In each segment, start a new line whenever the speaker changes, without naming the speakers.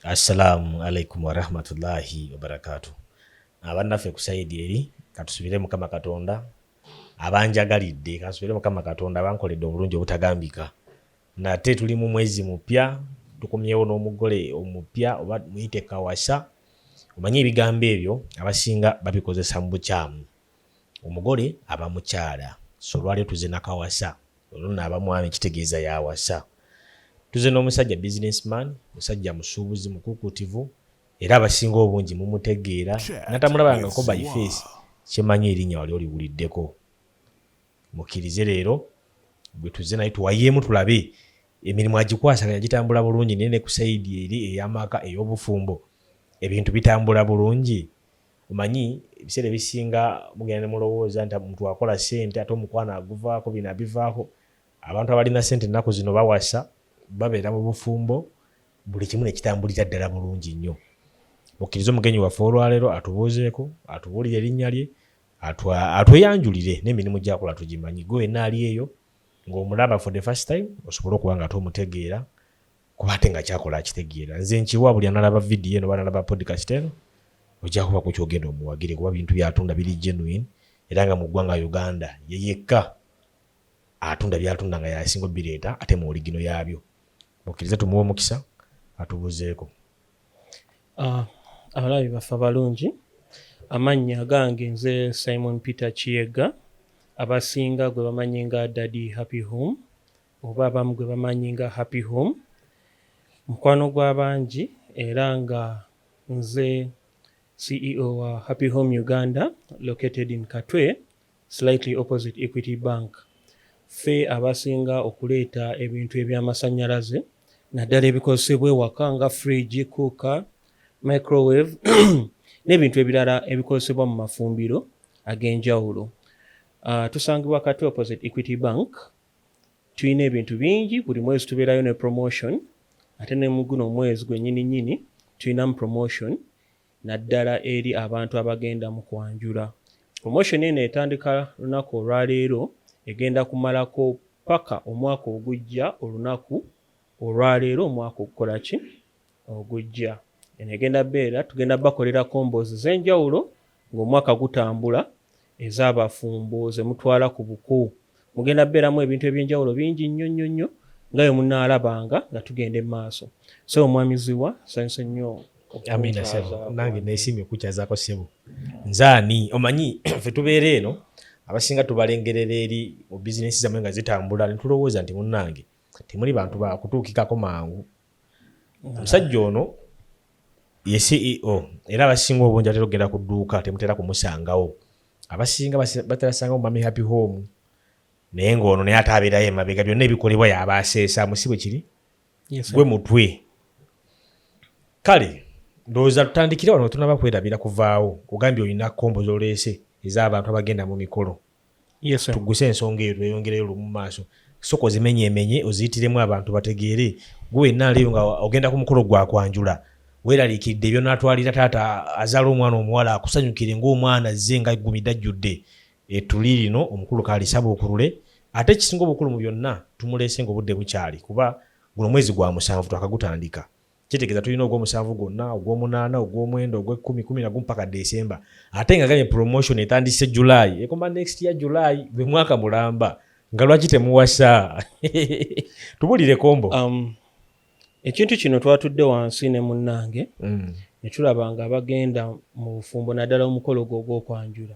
Assalamu alaikum warahmatullahi wabarakatu. Abannaffe ku side eri, katusubire Mukama Katonda abanjagalidde, kansubire Mukama Katonda abankoledde obulungi obutagambika. Nate tuli mu mwezi mupya, tukomyewo n'omugole omupya oba muyite kawasa. Omanye ebigambo ebyo abasinga babikozesa mu bukyamu. Omugole aba mukyala, so olwaleero tuze nakawasa. Olwo nno aba mwami, kitegeeza yawasa. Tuze n'omusajja businessman, musajja musuubuzi mukuukuutivu, era abasinga obungi mumutegeera. Natamulabangako by face, kyemanyi erinnya wali oliwuliddeko. Mukkirize leero gwe tuze naye tuwayeemu, tulabe emirimu agikwasaganya gitambula bulungi, naye ne ku side eri ey'amaka, ey'obufumbo, ebintu bitambula bulungi. Omanyi ebiseera ebisinga mugenda ne mulowooza nti omuntu akola ssente ate omukwano aguvaako, bino abivaako. Abantu abalina ssente ennaku zino bawasa, babeera mu bufumbo, buli kimu ne kitambulira ddala bulungi nnyo. Mukkirize omugenyi waffe olwaleero atubuuzeeko, atubuulire erinnya lye, atweyanjulire n'emirimu gy'akola tugimanyi. Gwe wenna ali eyo ng'omulaba for the first time, osobole okuba nga tomutegeera, kuba ate nga kyakola akitegeera. Nze nkiwa buli analaba vidiyo eno oba analaba podcast eno, ojja kuba ku kyogenda omuwagire, kuba bintu byatunda biri genuine, era nga mu ggwanga Uganda ye yekka atunda byatunda nga yasinga obireeta ate mu original yaabyo. Mukkirize tumuwe omukisa atubuuzeeko.
Ah, abalabi baffe abalungi, amannya gange nze Simon Peter Kiyega, abasinga gwe bamanyi nga Daddy Happy Home oba abamu gwe bamanyi nga Happy Home, mukwano gw'abangi, era nga nze CEO wa Happy Home Uganda, located in Katwe, slightly opposite Equity Bank. Ffe abasinga okuleeta ebintu eby'amasannyalaze, naddala ebikozesebwa ewaka nga fridge, cooker, microwave n'ebintu ebirala ebikozesebwa mu mafumbiro ag'enjawulo. Tusangibwa Katwe opposite Equity Bank. Tulina ebintu bingi, buli mwezi tubeerayo ne promotion, ate ne mu guno omwezi gwennyini nnyini tulinamu promotion, naddala eri abantu abagenda mu kwanjula. Promotion eno etandika lunaku olwaleero, egenda kumalako paka omwaka ogujja, olunaku olwaleero omwaka ogukola ki ogujja. Eno egenda beera, tugenda bakolera combos ez'enjawulo ng'omwaka gutambula, ez'abafumbo ze mutwala ku buko. Mugenda beeramu ebintu ebyenjawulo bingi nnyo nnyo nnyo nga bwe munaalabanga nga tugenda emaaso. So omwami Ziwa, nsanyuse nnyo.
Amina ssebo, nange neesiimye okukyazaako ssebo. Nzaani omanyi ffe tubeera eno, abasinga tubalengerera eri mu bizinesi zammwe nga zitambula, ne tulowooza nti munnange temuli bantu bakutuukikako mangu. Omusajja ono ye CEO, era abasinga obungi atera okugenda ku dduuka temutera kumusangawo. Abasinga batera sangawo Mami Happy Home, naye ng'ono naye ate abeerayo emabega, byonna ebikolebwa yaba aseesaamu, si bwe kiri?
Yes,
gwe mutwe. Kale ndowooza tutandikire wano, tunaba kwerabira kuvaawo. Ogambye olina combo z'oleese ez'abantu abagenda mu mikolo.
Yes, sir.
Tugguse ensonga eyo, tweyongereyo lumu mu maaso. Soka ozimenyeemenye, oziyitiremu abantu bategeere. Gwe wenna aliyo nga ogenda ku mukolo gwa kwanjula, weeraliikiridde ebyonaatwalira taata azaala omwana omuwala akusanyukire ng'omwana azze nga eggumidde ajjudde ettuli lino, omukulu kaalisaba okulule. Ate ekisinga obukulu mu byonna, tumuleese ng'obudde bukyali, kuba guno mwezi gwa musanvu twakagutandika, kitegeeza tulina ogw'omusanvu gwonna, ogw'omunaana, ogw'omwenda, ogw'ekkumi, 11 paka Desemba. Ate nga gambye promotion etandise July, ekoma next year July, gwe mwaka mulamba. Nga lwaki temuwasa? Tubulire combo.
Ekintu kino twatudde wansi ne munnange ne tulaba nga abagenda mu bufumbo, naddala omukolo gwo ogw'okwanjula,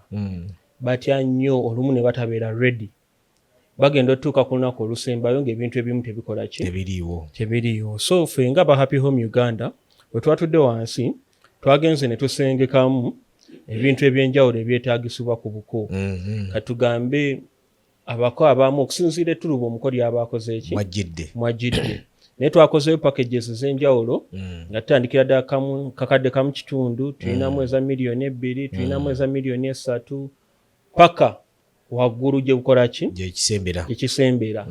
batya nnyo olumu ne batabeera ready. Bagenda otutuuka ku lunaku olusembayo ng'ebintu ebimu tebikola ki?
Tebiriiwo.
Tebiriiwo. So ffe nga ba Happy Home Uganda, bwe twatudde wansi, twagenze ne tusengekamu ebintu ebyenjawulo ebyetaagisibwa ku buko. Katugambe abako abamu okusinziira ettuluba omuko lyaba akoze eki
mwajjidde.
Mwajjidde, naye twakozeyo packages ez'enjawulo nga tutandikira ddala 1.5 kakadde, tulinamu eza miliyoni 2, tulinamu eza miliyoni 3, paka waggulu gye bukola ki?
Gyekisembera.
Gyekisembera.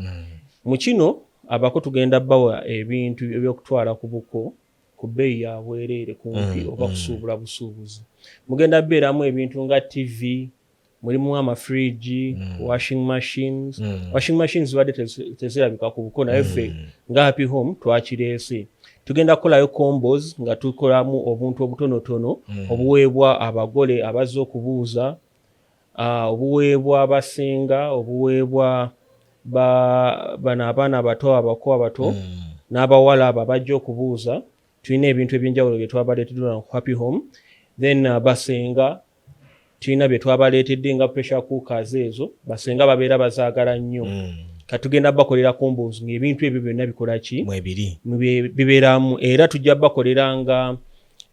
Mu kino abako tugenda bawa ebintu ebyokutwala ku buko ku bbeeyi ya bwereere kumpi oba kusuubula busuubuzi. Mugenda beeramu ebintu nga TV, mulimu amafriji, washing machines. Washing machines zibadde tezirabika ku buko, naye ffe nga Happy Home twakireese. Tugenda kukolayo combos nga tukolamu obuntu obutonotono obuweebwa abagole abazze okubuuza, obuweebwa abasenga, obuweebwa bano abaana abato, abako abato n'abawala abo abajja okubuuza. Tulina ebintu ebyenjawulo bye twabaleetedde ku Happy Home. Then basenga tulina bye twabaleetedde nga pressure cookers. Ezo basenga babeera bazaagala nnyo. Kati tugenda bakolera combos ng'ebintu ebyo byonna bikola ki?
Mwebiri.
Bibeeramu. Era tujja bakolera nga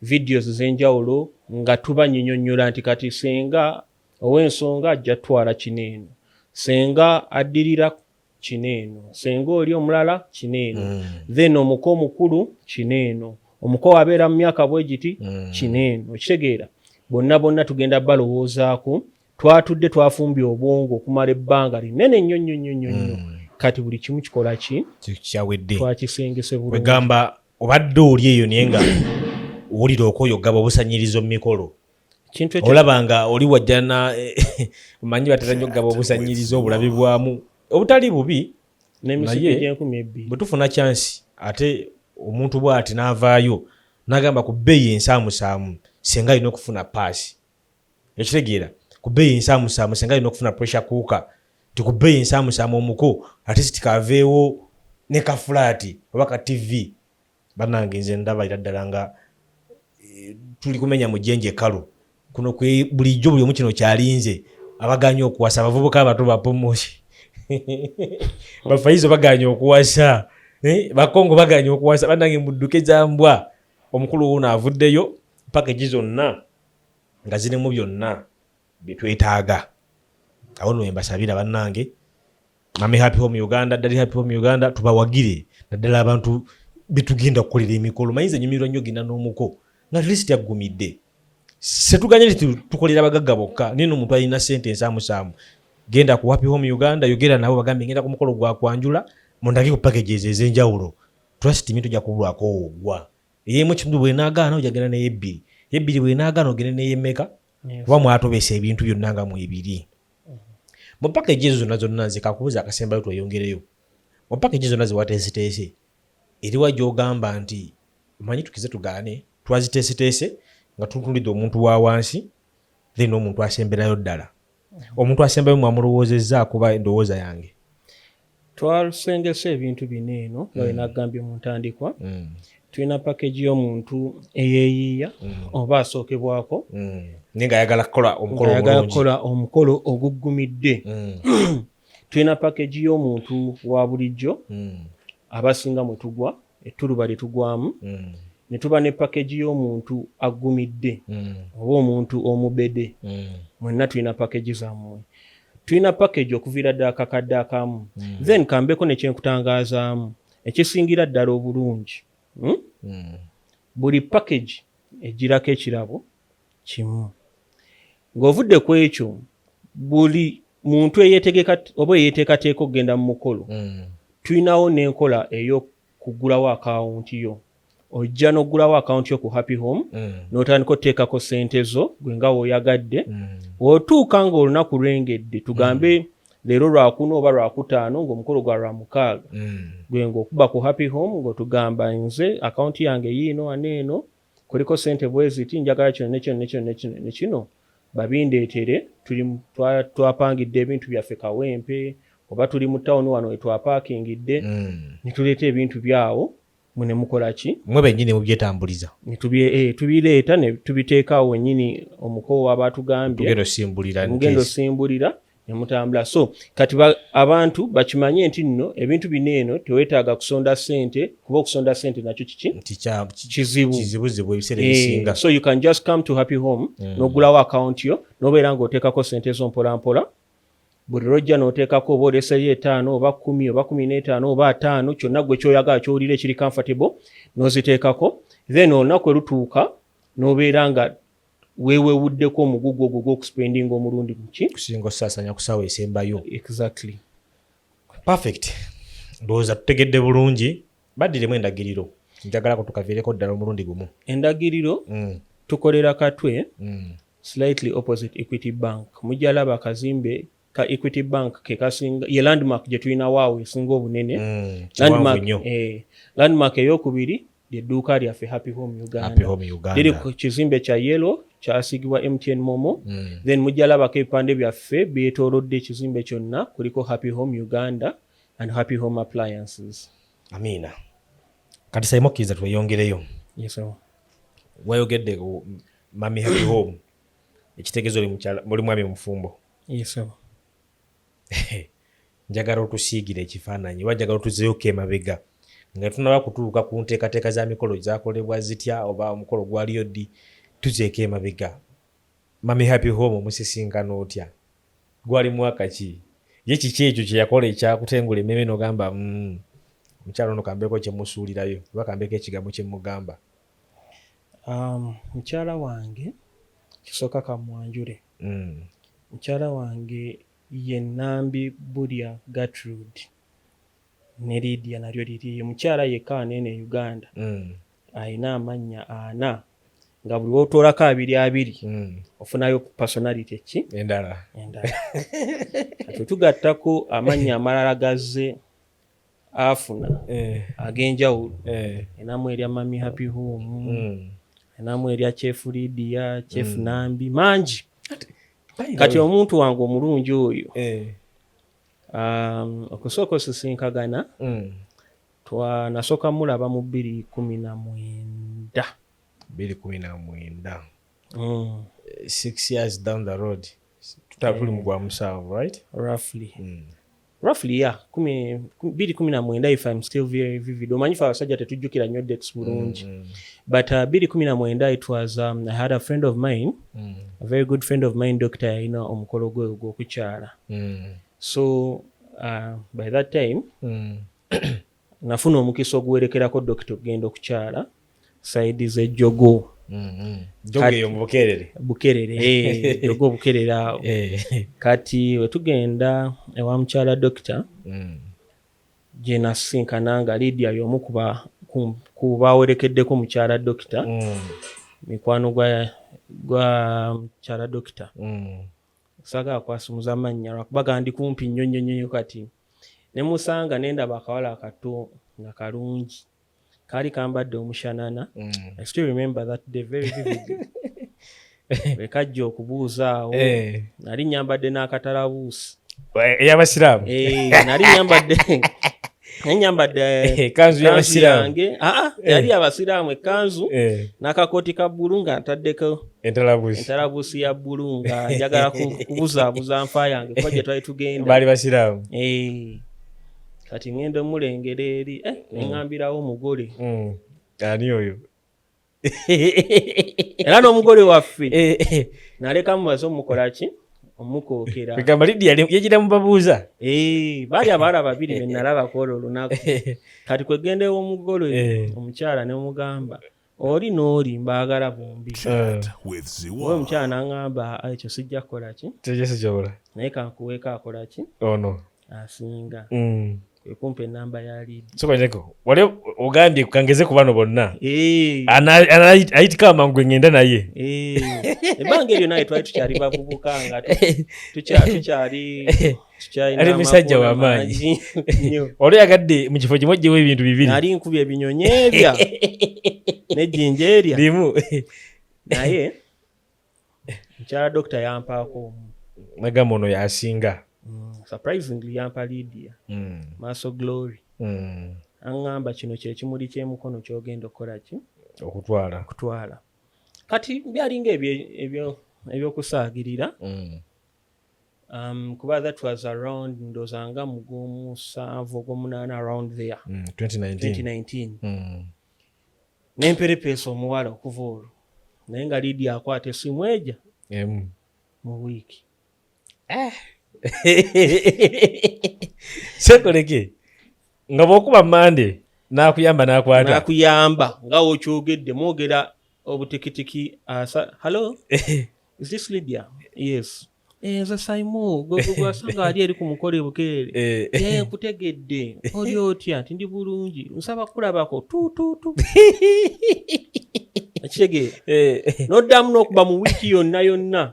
videos ez'enjawulo nga tubanyinyonnyola nti kati senga ow'ensonga ajja tutwala kino eno, senga addirira kino eno, senga oli omulala kino eno, then omuko omukulu kino eno, omuko wabeera mu myaka bwe giti kino eno. Okitegeera? Bonna bonna tugenda balowoozaako. Twatudde, twafumbye obwongo okumala ebbanga linene nnyo nnyo nnyo nnyo nnyo. Kati buli kimu kikola ki?
Kyawedde.
Twakisengese bulungi.
Kwegamba obadde oli eyo naye nga owulira okwoyo ogaba obusanyirizo mu mikolo.
Kintu ekyo.
Olaba nga oli wajja na omanyi batera nnyo okugaba obusanyirizo obulabibwamu obutali bubi.
N'emisipi
Naye-
gy'enkumi 2.
Bwe tufuna chance ate omuntu bw'ati n'avaayo n'agamba ku bbeeyi ensaamusaamu senga alina okufuna paasi, ekitegeera ku bbeeyi ensaamusaamu senga alina okufuna pressure cooker, nti ku bbeeyi ensaamusaamu omuko ate sitikaaveewo ne ka flat oba ka TV. Bannange, nze ndaba era ddala nga tuli kumenya mu jjenje ekkalu kuno kwe bulijjo buli omu kino kyalinze. Abaganye okuwasa, abavubuka abato, bapomosi bafayizo baganye okuwasa, bakongo baganye okuwasa, bannange mudduke zambwa. Omukulu wuno avuddeyo package zonna nga zirimu byonna byetwetaaga. Awo nno wembasabira bannange, Mami Happy Home Uganda, Daddy Happy Home Uganda, tubawagire, naddala abantu betugenda kukolera emikolo. Mayinza nyumirwa nnyo genda n'omuko nga at least aggumidde. Setuganye nti tukolera abagagga bokka, naye n'omuntu alina sente ensaamusaamu, genda ku Happy Home Uganda, yogera nabo, bagambe ngenda ku mukolo gwa kwanjula, mundage ku packages ez'enjawulo. Trust me, tojja kubulwako ogwa ey'emu ekitundu. Bwenaagaana ojja genda n'eyebbiri, eyebbiri bwenaagaana ogende n'eyemmeka, kuba mwatobesa ebintu byonna nga mwebiri mu package ezo zonna zonna. Nze kakubuza akasembayo, tweyongereyo. Mu package zonna zewateeseteese, eriwa gy'ogamba nti omanyi tukize tugaane, twaziteeseteese nga tutunulidde omuntu wa wansi, then n'omuntu asemberayo ddala? Omuntu asembayo mwamulowoozezza? Kuba endowooza yange
Twasengese ebintu bino eno nga bwe nagambye mu ntandikwa. Tulina package y'omuntu eyeeyiiya oba asookebwako
naye ng'ayagala kukola omukolo
ng'ayagala
omulungi.
Kukola omukolo oguggumidde. Tulina package y'omuntu wa bulijjo, abasinga mwe tugwa, ettuluba lye tugwamu, ne tuba ne package y'omuntu aggumidde oba omuntu omubede. Mwenna tulina package zammwe. Tulina package okuviira ddala kakadde akamu. Then kambeko ne kyenkutangazaamu ekisingira ddala obulungi, Buli package egirako ekirabo kimu. Ng'ovudde ku ekyo, buli muntu eyeetegeka oba eyeeteekateeka okugenda mu mukolo, tulinawo n'enkola ey'okugulawo akawunti yo. Ojja n'oggulawo akawunti yo ku Happy Home n'otandika oteekako ssente zo gwe nga w'oyagadde. Otuuka ng'olunaku lwengedde, tugambe leero Lwakuna oba Lwakutaano, ng'omukolo gwa Lwamukaaga, gwe ng'okuba ku Happy Home ng'otugamba, "Nze akawunti yange yiino wano eno, kuliko ssente bwe ziti, njagala kino ne kino ne kino ne kino ne kino babindeetere. Tuli twapangidde ebintu byaffe Kawempe oba tuli mu tawuni wano we twapaakingidde," ne tuleeta ebintu byawo mwe ne mukola ki?
Mwe bennyini mubyetambuliza.
Ne tubireeta ne tubiteeka awo wennyini omuko waba atugambye.
Tugenda osimbulira.
Mugenda osimbulira ne mutambula. So kati abantu bakimanye nti nno ebintu bino eno teweetaaga kusonda ssente, kuba okusonda ssente nakyo kiki?
Nti
Kizibu.
Kizibuzibu ebiseera ebisinga.
So you can just come to Happy Home n'ogulawo akawunti yo n'obeera ng'oteekako ssente zo mpola mpola. Buli lwojja n'oteekako, oba oleseyo 5 oba 10 oba 15 oba 50, kyonna gwe kyoyagala kyowulira ekiri comfortable n'oziteekako. Then olunaku erutuuka n'obeera nga weewewuddeko omugugu ogwo gw'okuspendinga omulundi muki.
Kusinga osaasanya ku ssaawa esembayo.
Exactly.
Perfect. Ndowooza tutegedde bulungi. Baddiremu endagiriro, njagala ko tukaviireko ddala omulundi gumu.
Endagiriro, tukolera Katwe, slightly opposite Equity Bank. Mujja laba akazimbe ka Equity Bank ke kasinga, ye landmark gye tulinawo awo esinga obunene.
Kiwanvu
Landmark,
nnyo.
Landmark eyokubiri Lyedduuka lyaffe, Happy Home Uganda.
Happy Home Uganda.
Liri ku kizimbe kya yellow, kyasigibwa MTN MoMo. Then mujja labako ebipande byaffe byetoolodde ekizimbe kyonna, kuliko Happy Home Uganda and Happy Home Appliances.
Amiina. Kati Saimo, okkiriza tweyongereyo?
Yes, sir.
Wayogedde ku Mami Happy Home, ekitegeeza oli mukyala, oli mwami mufumbo?
Yes, sir.
Njagala otusiigira ekifaananyi oba njagala otuzeeyoko emabega nga tunaba kutuuka ku nteekateeka za mikolo zakolebwa zitya oba omukolo gwaliyo ddi. Tuzeeko emabega, Mami Happy Home omusisinkana otya? Gwali mwaka ki? Ye kiki ekyo kyeyakola ekyakutengula emmeme nogamba, omukyalo ono kambeeko kyemusuulirayo oba kambeeko ekigambo kyemugamba"?
Mukyala wange, kisooka kamwanjule. Mukyala wange ye Nambi Bulya Gertrude, ne Lydia nalyo liri. Ye mukyala yekka aneene e Uganda ayina amannya ana, nga buli wotoolako abiri abiri ofunayo personality ki?
Endala.
Endala. Kati tugattako amannya amalala gazze afuna ag'enjawulo, enamu erya Mami Happy Home, enamu erya Chef Lydia, Chef Nambi, mangi. Kati omuntu wange omulungi oyo, okusooka osisinkagana, nasooka mulaba mu 2019.
2019? 6 years down the road, tuli mu gwa musanvu, right?
Roughly. Roughly, yeah, 2019, if I'm still very vivid. Omanyi fe abasajja tetujjukira nnyo dates bulungi. But 2019 it was, I had a friend of mine, a very good friend of mine, doctor, yalina omukolo gwe ogw'okukyala. So by that time nafuna omukisa oguwerekerako dokita okugenda okukyala side z'ejjogo.
Jogo eyo mu Bukerere?
Bukerere, jogo Bukerere awo. Kati wetugenda ewa mukyala dokita, gye nasinkana nga Lydia y'omu ku bawerekeddeko mukyala dokita, mikwano gwa mukyala dokita. Saagala kwasumuza amannya lwakuba gandi kumpi nnyo nnyo nnyo. Kati ne musanga, ne ndaba akawala akato nga kalungi, kaali kambadde omushanana. I still remember that day very vividly. Bwe kajja okubuuza awo, nali nyambadde n'akatalabuusi.
Ey'abasiraamu?
Eh, nali nyambadde
Kanzu y'abasiraamu.
yange. Aa, yali abasiraamu, ekkanzu n'akakooti ka bbulu nga ntaddeko
entalabuusi.
Entalabuusi ya bbulu, nga njagala kubuzaabuza nfa yange kuba gye twali tugenda
baali basiraamu.
Eh, kati ŋŋenda omulengera eri, neŋŋambirawo omugole.
Ani oyo?
Era n'omugole waffe naleka mubaze omukola ki, omukookera.
Egamba Lidia yagira mubabuuza.
Eh, baali abawala babiri be nalabako olwo olunaku. Kati kwegenda ew'omugole, omukyala nemugamba, oli n'oli mbaagala bombi.
Chat with
Oba
Ziwa.
omukyala n'aŋŋamba, "Ah, ekyo sijja kukola ki."
Tekisobola.
Naye kankuweeko akola ki?
Ono.
Asinga. Ekumpa enamba ya Lidia.
Sokoleko wali ogambye kangeze ku bano bonna.
Eh,
Ayitika amangu gwe ngenda naye.
eh, ebbanga eryo naye twali tukyali bavubuka, nga tukyali tukyalina
Ali musajja
amakula
w'amaanyi.
mangi nnyo.
Wali oyagadde mu kifo kimu ojjewo ebintu bibiri.
Nali nkubye ebinyonyi ebya nejjinja erya
limu.
Naye mukyala dokita yampaako omu.
Nagamba ono yasinga.
Surprisingly yampa Lydia Maaso Glory. Aŋŋamba, kino kyekimuli ky'emukono kyogenda okukola ki?
Okutwala.
Okutwala. Kati byalinga ebyokusaagirira. Kuba that was around, ndowooza nga mu gw'omusanvu, ogw'omunaana, around there.
2019.
2019. Nemperepeesa omuwala okuva olwo, naye nga Lydia akwata essimu eja
Emu.
mu wiiki.
Sekoleke nga bw'okuba Mande n'akuyamba n'akwata.
Nakuyamba nga wokyogedde, mwogera obutikitiki asa, "Hello, is this Lydia?" "Yes." "Eh, nze Saimu gwasanga ali eri ku mukolo ebukeere." "Eh, nkutegedde, oli otya?" Nti, "Ndi bulungi, nsaba kulabako tututu." Ekitegeera? Noddamu n'okuba mu wiiki yonna yonna.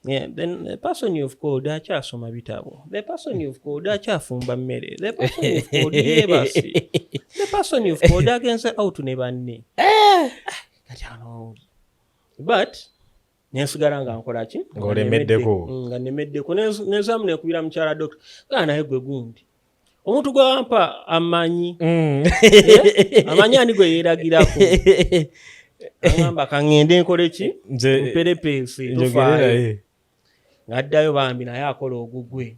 Yeah, then the person you've called akyasoma bitabo, the person you've called akyafumba mmere, the person you've called yeebase, the person you've called agenze out ne banne. Eh! Kati ano, but nensigala nga nkola ki?
Ng'olemeddeko.
Nga nemeddeko. Nenzaamu nekubira mukyala doctor gaa, naye gwe gundi omuntu gwe wampa amanyi. Eh? Amanyi ani gwe yeeragirako? Aŋamba kaŋŋende nkole ki?
Nze
mperepeese.
Njogere
Tofaayo.
Naye.
Ng'addayo bambi naye akola ogugwe.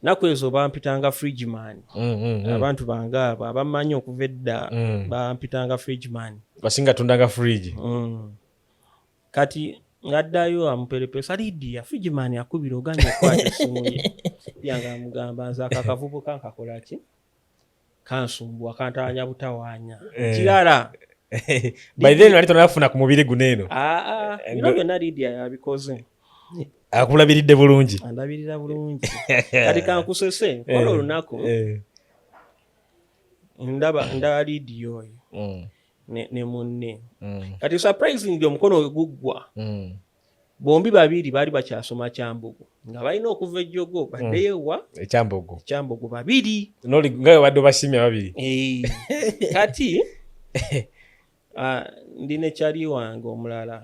Naku ezo bampitanga fridgeman. Abantu bange abo abamanyi okuva edda bampitanga fridgeman.
Basinga tundanga fridge.
Kati ng'addayo amuperepeesa, Lidia, fridgeman akubira oganye okwata essimu ye. Yange amugamba, nze ako akavubuka nkakola ki? Kansumbuwa, kantawanya butawaanya.
Eh.
Kirala.
By then wali tonafuna ku mubiri guno eno?
Aa, bino byonna Lidia yabikoze.
Akulabiridde bulungi.
Andabirira bulungi. Kati kankusese kola olunaku. Ndaba Lidia oyo ne munne. Kati surprisingly omukono we guggwa, bombi babiri baali bakyasoma Kyambogo, nga balina okuva ejjogo baddeyo ewa
Ekyambogo.
Kyambogo babiri.
Noli nga badde obasiimye babiri.
Eh, kati ndi ne kyali wange omulala.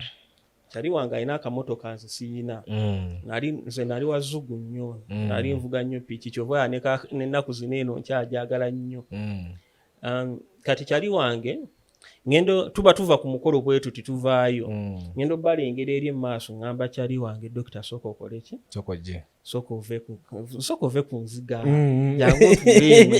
Kyali wange alina akamotoka, nze siyina. Nali nze nali wazugu nnyo. Nali nvuga nnyo piki, kyova n'ennaku zino eno nkyajagala nnyo. Kati kyali wange ngendo tuba tuva ku mukolo bwe tuti tuvaayo, ngendo balengera eri emaaso, ŋŋamba kyali wange, dokita, sooka okole ki?
Sooka ojje.
Sooka ove ku nziga. Jangu otuule eno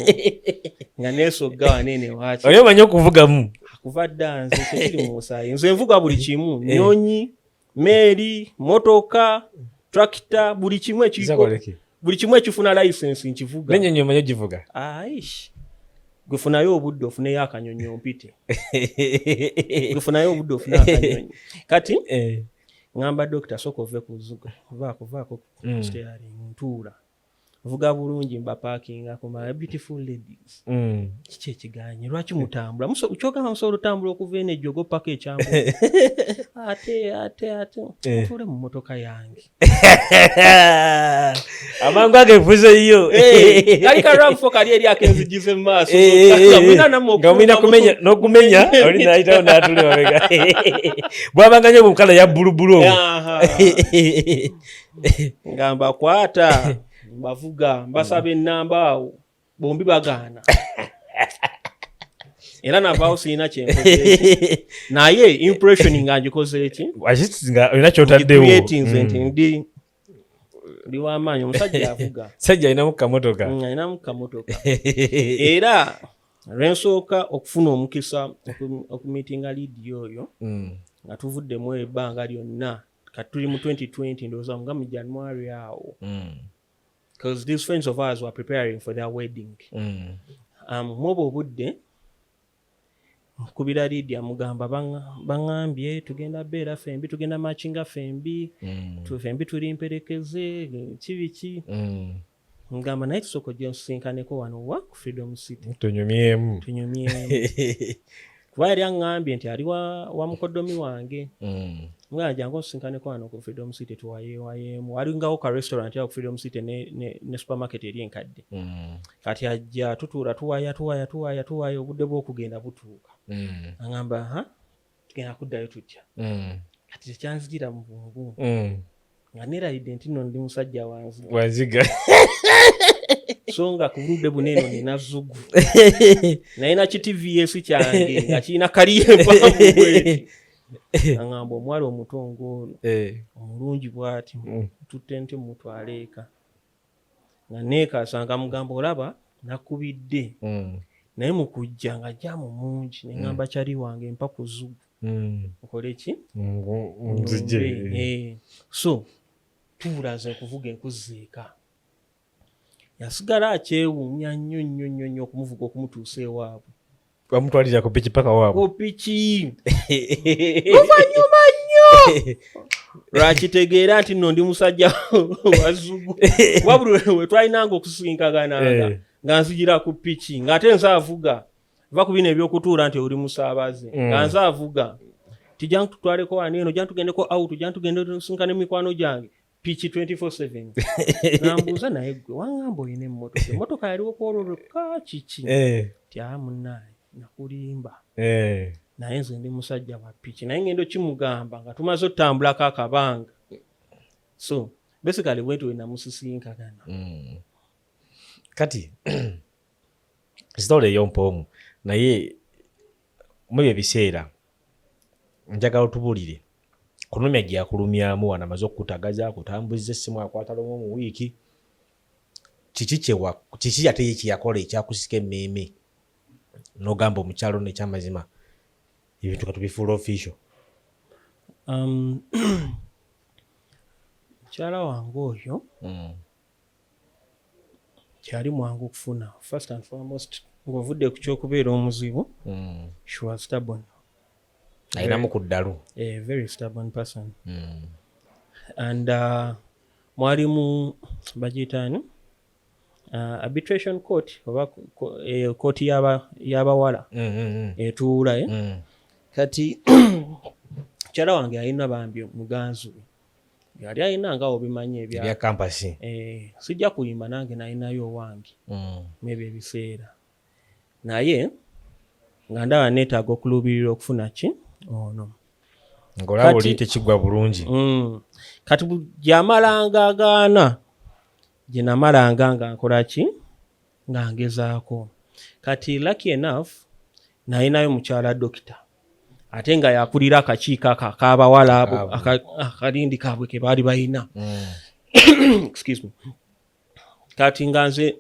nga neesogga waneene waki.
Oli omanyi okuvugamu?
Kuva dda, nze tekiri mu musaayi. Nze nvuga buli kimu: nyonyi, meeri, motoka, tractor, buli kimu ekiriko.
Zakoleki.
Buli kimu ekifuna license nkivuga.
N'ennyonyi omanyi ogivuga?
Aish, gwefunayo obudde ofuneyo akanyonyi ompite. Gwefunayo obudde ofune akanyonyi. Kati ŋŋamba dokita, sooka ove ku zuga, vaako vaako ku steering, ntuula, nvuga bulungi, mbapaakinga ku my beautiful ladies. Kiki ekiganye? Lwaki mutambula? Kyogamba musobola otambula okuva eno ejjogo paka ekyambu, ate ntuule mu motoka yange?
Amangu ago evuze yo.
Eh, kali ka RAV4 kali eri akenzigize mu maaso. Nga mulina nammwe
Nga mulina
okuvuga.
kumenya n'okumenya oli nayitawo n'atula emabega, bwabanga nyo bukala ya bulubulu obwo.
Aha. Nga mbakwata, mbavuga, mbasaba ennamba awo, bombi bagaana. Era navaawo sirina kyenkoze, naye impression nga ngikoze eki?
Akiti nga olina kyotaddewo.
Creating nti ndi w'amaanyi, omusajja avuga.
Sajja alinamu kamotoka.
Alinamu kamotoka. Era lwensooka okufuna omukisa okumiitinga Lidia oyo, nga tuvuddemu ebbanga lyonna, kati tuli mu 2020, ndowooza nga mu January awo, because these friends of ours were preparing for their wedding. Mwobwo obudde nkubira Lidia, mugamba, baŋŋambye tugenda beera fembi, tugenda machinga fembi, fembi tuli mperekeze kibiki. Ngamba naye tusooka ojja nsisinkaneko wano wa ku Freedom City.
Tunyumyemu.
Tunyumyemu, kuba yali aŋŋambye nti ali wa mukoddomi wange. Nga jangu onsisinkaneko wano ku Freedom City tuwayeewayeemu. Walingawo ka restaurant awo ku Freedom City ne supermarket eri enkadde. Kati ajja, tutuula, tuwaya tuwaya tuwaya tuwaya, obudde bw'okugenda butuuka. Aŋŋamba, ha, tugenda kuddayo tutya? Kati tekyanzijira mu bwongo, nga neralidde nti nno ndi musajja wanziga.
Wanziga.
So nga ku budde buno eno nina zugu, nalina ki TVS kyange nga kirina kaliyo empanvu bweti. Aŋŋamba, omuwala omuto ng'ono, omulungi bw'ati, tutte nti mutwale eka? Nga neekaasa, nga mugamba, olaba nakubidde, naye mu kujja nga jaamu mungi, ne ŋŋamba kyali wange, mpa ku zugu nkole ki?
Nzije.
Nyombe. Eh, so tuula, nze nkuvuga enkuzza eka. Yasigala akyewuunya nnyo nnyo nnyo nnyo okumuvuga okumutuusa ewaabwe.
Bamutwalira ku piki paka waabwe?
Ku piki. Luvannyuma nnyo lwakitegeera nti nno ndi musajja wazugu. Wabula we twalinanga okusinkagananga, nga nzigira ku piki, ng'ate nze avuga, va ku bino ebyokutuula nti oli musaabaze, nga nze avuga, tijja ntutwaleko wano eno, jja tugendeko out, jja tugende tusinkane mikwano gyange. Piki 24/7. Nambuuza, "Naye gwe waŋŋamba olina emmotoka, emmotoka yaliwo kwolwo lwekka, kiki?" Ti, "Aa, munnaaye, nakulimba, naye nze ndi musajja wa piki." Naye ngenda okimugamba nga tumaze otambulako akabanga. So basically bwentyo we namusisinkagana.
Kati story eyo mpoomu, naye mu ebyo ebiseera njagala otubuulire kunumya gye yakulumyamu wano amaze okukutagaza, akutambuza essimu, akwata lumu mu wiiki. Kiki kyewa, kiki ate ye kyeyakola ekyakusika emmeeme n'ogamba omukyalo ono, ekyamazima ebintu katubifuula official?
Mukyala wange oyo kyali mwangu okufuna. First and foremost, ng'ovudde ku kyokubeera omuzibu, she was stubborn.
Ayinamu ku ddalu.
A very stubborn person. And mwalimu bagiyitaani, arbitration court oba kooti y'abawala etuula, eh? Kati mukyala wange alina bambi muganzi we yali alina, nga obimanyi ebya
ebya campus.
Eh, sijja kuyimba, nange nalinayo owange mwebyo ebiseera, naye nga ndaba neetaaga okuluubirira okufuna ki ono.
Ng'olaba oli tekiggwa bulungi.
Kati gyamalanga agaana, gye namalanga nga nkola ki, nga ngezaako. Kati lucky enough nalinayo mukyala dokita, ate nga yakulira akakiiko ako ak'abawala abo,
Akaabwe.
Akalindi kaabwe ke baali balina. Excuse me. Kati nga nze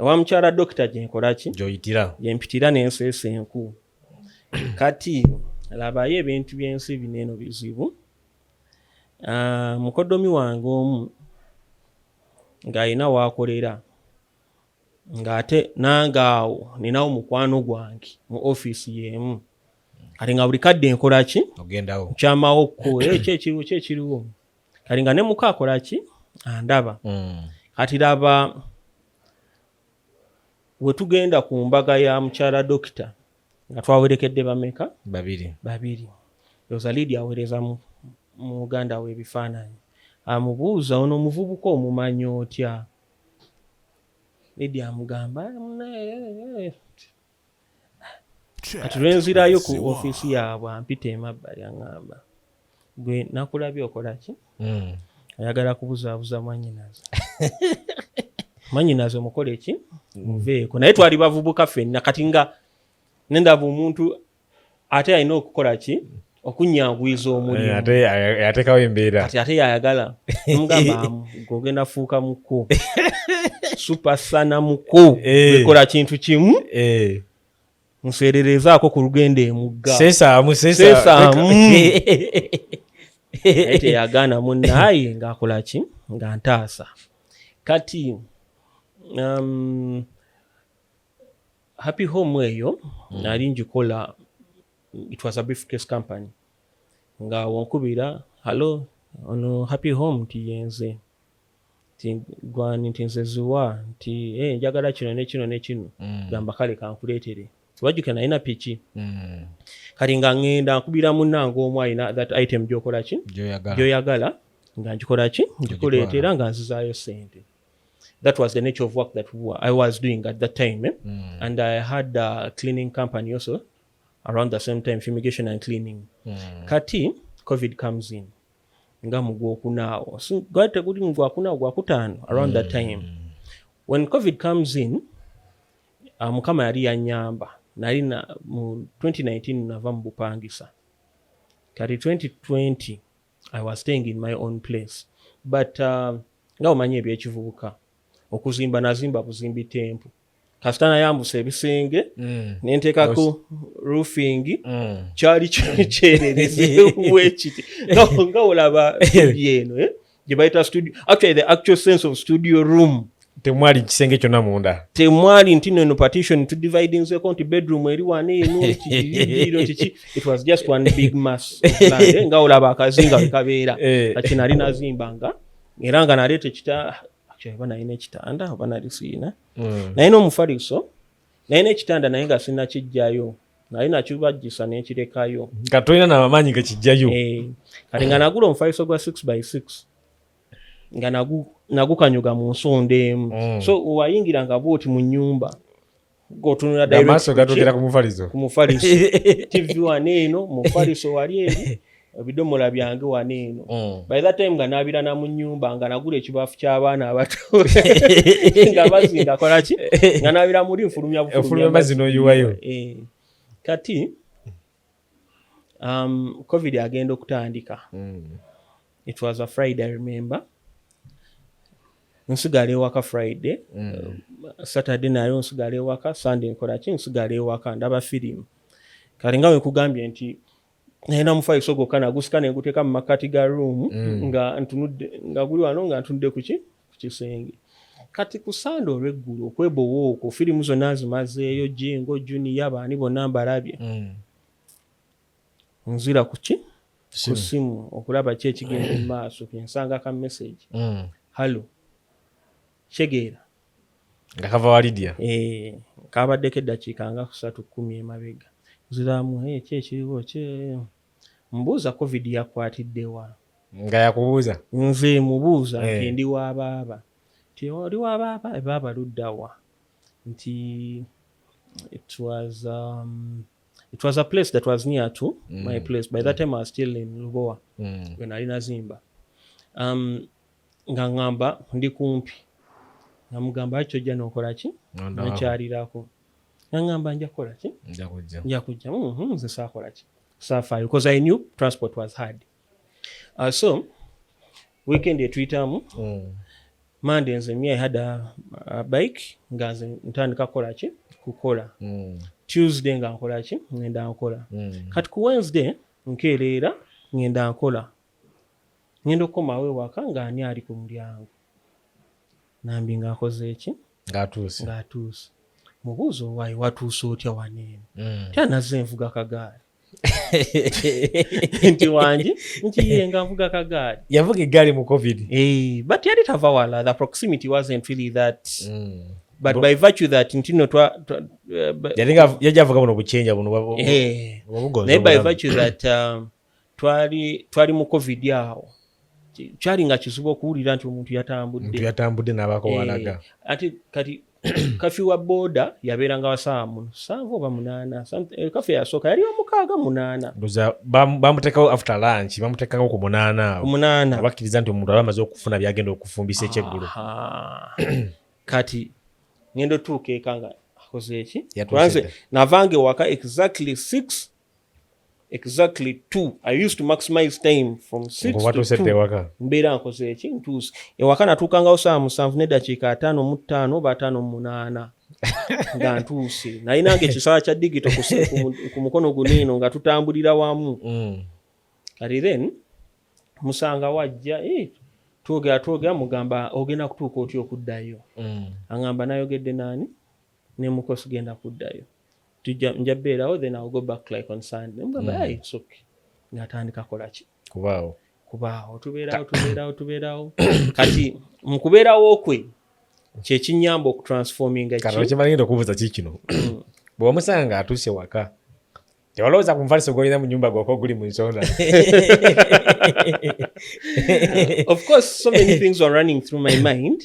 ewa mukyala dokita gyenkola ki,
gy'oyitira.
Gyempitira nenseesa enku. Kati labayo ebintu byensi bino eno bizibu. Ah, mukoddomi wange omu ng'alina waakolera, ng'ate nange awo ninawo mukwano gwange mu ofiisi y'emu. Kati nga buli kadde nkola ki?
Ogendawo.
Nkyamawokko, "Eh, ki ekiriwo, ki ekiriwo?" Kati nga ne muka akola ki, andaba. Kati laba we tugenda ku mbaga ya mukyala dokita nga twawerekedde bameka?
Babiri.
Babiri. Oza Lidia aweereza mu muganda we ebifaananyi, amubuuza, "Ono omuvubuka omumanyi otya?" Lidia amugamba, "Ah, munaye." Kati lwenzirayo ku ofiisi yaabwe, ampita emabbali, aŋŋamba, "Gwe nakulabye okola ki?" "Ayagala kubuzaabuza mwanyinaze, mwanyinaze omukole ki, muveeko." Naye twali bavubuka ffenna. Kati nga nendaba omuntu ate alina okukola ki, okunyanguyiza omulimu.
Eh, ate yateekawo embeera.
Kati ate yayagala mugamba, "Gwe ogenda fuuka muko supasana muko." Ekola kintu kimu, nseererezaako ku lugendo emugga.
Seesaamu.
Seesaamu. Naye teyagaana munnaaye, ng'akola ki, nga ntaasa. Kati Happy Home eyo nali ngikola. It was a briefcase company, nga wonkubira, "Hallo, ono Happy Home?" Nti, "Yenze." Nti, "Gwani?" Nti, "Nze Ziwa." Nti, "Hey, njagala kino ne kino ne kino." Gamba, "Kale kankuleetere." Wajjukira nalina piki. Kati nga ŋŋenda nkubira munnange omu alina that item gy'okola ki,
gyoyagala.
Gy'oyagala, nga nkikola ki, nkikuleetera, nga nzizaayo sente. That was the nature of work that I was doing at that time, eh? And I had a cleaning company also around the same time, fumigation and cleaning. Kati COVID comes in nga mu gwokunaawo. So, gwali teguli mu gwakunaawo, gwakutaano, around that time. When COVID comes in, Mukama yali yanyamba, nali mu 2019 nava mu bupangisa. Kati 2020 I was staying in my own place, but nga omanyi ebyekivubuka, okuzimba nazimba buzimbi temple. Kasita nayambusa ebisenge, nenteekako roofing, kyali kyerereze bwekiti nga olaba studio eno, eh? Gye bayita studio, actually the actual sense of studio room.
Temwali kisenge kyonna munda.
Temwali nti neno partition tudividinzeko nti bedroom eri wano eno kikiro kiki. It was just one big mass of land, eh, nga olaba akazinga we kabeera. Kati nali nazimba nga era nga naleeta ekita, actually oba nalina ekitanda oba nali siina. Naye n'omufaliso, naye n'ekitanda, naye nga sinnakijjayo, nali nakibajjisa n'ekirekayo.
Nga tolina namaanyi gakijjayo.
Eh, kati nga nagula omufaliso gwa 6 by 6. Nga nagukanyuga mu nsonda emu. So wayingira nga bwoti mu nyumba, gotunula
direct amaaso gatuukira ku mufaliso.
Ku mufaliso. TV wano eno, mufaliso wali eri, ebidomola byange wano eno. By that time nga naabira na mu nyumba, nga nagula ekibaafu ky'abaana abato nga bazinga kolaki, nga naabira muli, nfulumya.
Ofulumya amazzi n'oyiwayo.
Eh. Kati COVID agenda okutandika. It was a Friday, I remember. Nsigala ewaka Friday. Saturday nayo nsigala ewaka. Sunday nkola ki? Nsigala ewaka, ndaba firimu. Kale nga wekugambye nti nalina mufaliso gwokka, nagusika neguteeka mu makkati ga room. Nga ntunudde, nga guli wano, nga ntunudde kuki? Ku kisenge. Kati ku Sande olweggulo, okwebowa okwo, firimu zonna nzimazeeyo, Jingo, Junior, baani bonna mbalabye. Nzira ku ki? Ku simu okulaba ki ekigenda mu maaso. Nsanga ka message. "Hello," kyegeera.
Nga kava wa Lydia.
Eh, kabaddeko eddakiika nga 3:10 emabega. Nziramu, "Eh, ki ekiriwo?" Ki mbuuza, "COVID yakwatiddewa?"
Nga yakubuuza?
Nze mubuuza nti,
Eh.
"Ndi wa baaba." Nti, "Oli wa baaba? Baaba luddawa?" Nti it was a place that was near to my place. By that time I was still in Lubowa, we nali nazimba. Nga ŋŋamba ndi kumpi. Nga mugamba, "Lwaki ojja n'okola ki?"
Nondaako.
"Nokyalirako." Nga ŋŋamba, "Nja kukola ki?"
Nja kujja.
"Nja kujja." Nze saakola ki? Saafaayo, because I knew transport was hard. So weekend etuyitamu. Monday nze, me, I had a bike, nga nze ntandika kukola ki? Kukola. Tuesday nga nkola ki? Ngenda nkola. Kati ku Wednesday nkeereera, ngenda nkola, ngenda okukomawo ewaka nga ani ali ku mulyango? Nambi ng'akoze eki?
Ng'atuuse.
Ng'atuuse. Mubuuza, "Owaayi, watuuse otya wano eno?" "Tya nazze nvuga kagaali." Nti, "Wangi?" Nti, "Ye, nga nvuga kagaali."
Yavuga eggaali mu COVID.
Eh, but yali tava wala. The proximity wasn't really that. But by virtue that nti no
Yali nga yajja avuga buno bukyenja buno
Eh,
bugonza
naye by
obulamu.
virtue that twali mu COVID awo, kyali nga kizibu okuwulira nti omuntu yatambudde.
Omuntu yatambudde n'abaako
Eh,
walaga.
Ate kati curfew wa boda yabeeranga wa saawa 7 oba 8. Curfew yasooka yali 6, 8.
Ndowooza bamuteekawo after lunch, bamuteekako ku 8 awo.
8.
Bakkiriza nti omuntu aba amaze okufuna byagenda okufumbisa ekyeggulo.
Aha. Kati ngenda otuuka eka nga akoze eki?
Yatuuse
Kubanze
dda.
navanga ewaka exactly 6, exactly 2. I used to maximize time from 6 to
Ng'owatuuse dda
2.
ewaka.
Mbeera nkoze eki? Ntuuse ewaka. Natuukangawo saawa 7:55 oba 58 nga ntuuse. Nalinanga ekisaawa kya digital ku mukono guneeno nga tutambulira wamu. Kati then musanga wajja, eh, twogera twogera, mugamba, "Ogenda kutuuka otya okuddayo?" Aŋŋamba, "Nayogedde naani ne mukosi, genda kuddayo. Nja beerawo, then I'll go back like on Sunday." Mugamba, "Hey, it's okay." Ng'atandika kola ki?
Kubaawo.
Kubaawo. Tubeerawo, tubeerawo, tubeerawo. Kati mu kubeerawo kwe kyekinyamba okutransforminga.
Kati
ki
okimala, ngenda okubuuza ki kino: bwe wamusanga ng'atuuse waka, tewalowooza ku mufaliso gw'olina mu nyumba gwokka oguli mu nsonda?
Of course, so many things were running through my mind,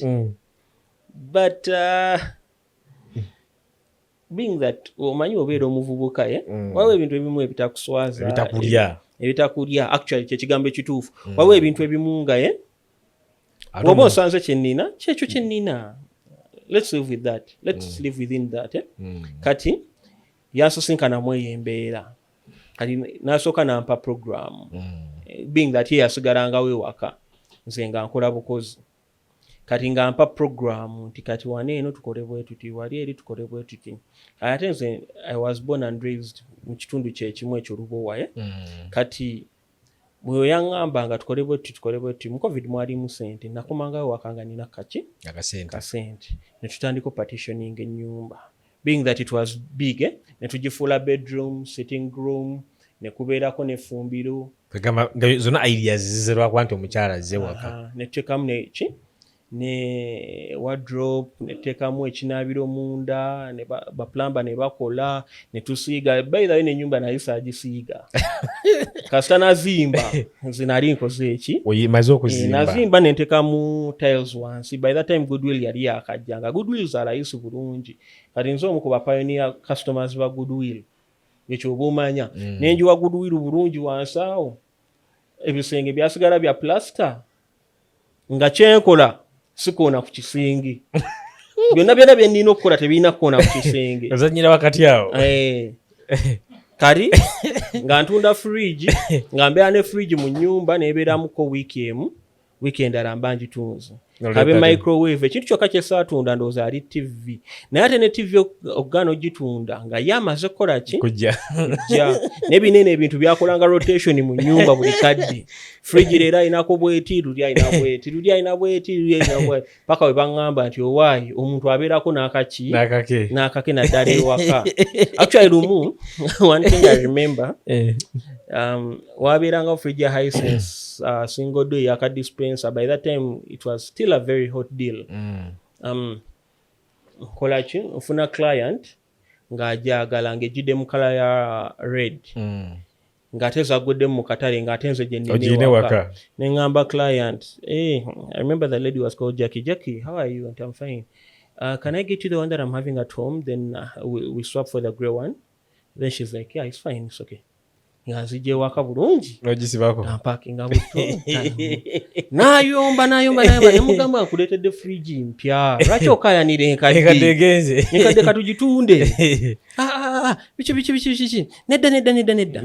but being that omanyi obeera omuvubuka, eh? Waliwo ebintu ebimu ebitakuswaza.
Ebitakulya.
Ebitakulya, actually kyekigambo ekituufu. Waliwo ebintu ebimu nga ye
Ate
bw'oba osanze kyenina, kyekyo kyenina. Let's live with that, let's live within that, eh? Kati yansisinkanamu eyo embeera. Kati nasooka nampa program. Being that ye yasigalangawo ewaka, nze nga nkola bukozi, kati nga mpa program nti kati wano eno tukole bwe tuti, wali eri tukole bwe tuti. Ate nze I was born and raised mu kitundu kyekimu ekyo, Lubowa, eh? Kati bwe yaŋŋamba nga tukole bwe tuti, tukole bwe tuti, mu COVID mwalimu sente, nakomangawo waka nga nina kaki?
Akasente.
Kasente. Ne tutandika partitioning ennyumba. Being that it was big, eh? Ne tugifuula bedroom, sitting room, ne kubeerako n'effumbiro.
Kwegamba nga zonna ideas zize lwakuba nti omukyala azze waka.
Aha, ne tuteekamu neki? Ne wardrobe, neteekamu ekinaabiro munda, ne baplumber ne bakola, ne tusiiga. By the way, nenyumba naye saagisiiga. Kasita nazimba, nze nali nkoze eki?
Oyimaze
Eh,
okuzimba.
Nazimba nentekamu tiles wansi. By that time Goodwill yali yakajja, nga Goodwill zalayisi bulungi. Kati nze omu ku bapioneer customers ba Goodwill, ekyo oba omanya. Nenjiwa Goodwill bulungi wansi awo, ebisenge byasigala bya plaster, nga kyenkola sikoona ku kisenge. Byonna byonna byenina okukola tebirina kukoona ku kisenge.
Ozanyira wakati awo.
Eh. Kati nga ntunda fridge, nga mbeera ne fridge mu nyumba, nebeeramuko wiiki emu, wiiki endala mba ngitunze. Kabe microwave. Ekintu kyokka kyesaatunda ndowooza ali TV, naye ate ne TV okugaana ogitunda nga ye amaze kukola ki?
Kujja.
Kujja. Nebinene ebintu byakolanga rotation mu nyumba buli kadde. Fridge leero alinako bweti, luli alina bweti, luli alina bweti, luli alina bweti, paka we baŋŋamba nti owaayi omuntu abeerako n'akaki.
N'akake.
N'akake, naddala ewaka. Actually lumu, one thing I remember,
Eh.
Wabeeranga fridge ya Hisense, single door eyaka dispenser. By that time it was still a very hot deal. Nkola ki? Nfuna client ng'ajagala, ng'ejjidde mu colour ya red, ng'ate zaguddemu mu katale, ng'ate nze gye nnina
Ogirina
ewaka.
Ewaka.
Neŋŋamba client, hey, I remember the lady was called Jackie. "Jackie, how are you?" And, "I'm fine. Can I get you the one that I'm having at home? Then we swap for the grey one." Then she's like, "Yeah, it's fine, it's okay." Nga nzijja ewaka bulungi.
N'ogisibako.
Nampakinga buto, nayomba, nayomba, nayomba. Nemugamba, "Nkuleetedde fridge mpya, lwaki okayanira
enkadde?"
Enkadde.
Egenze.
Enkadde katugitunde. "Ah, ah, ah, biki biki biki biki? Nedda, nedda, nedda, nedda."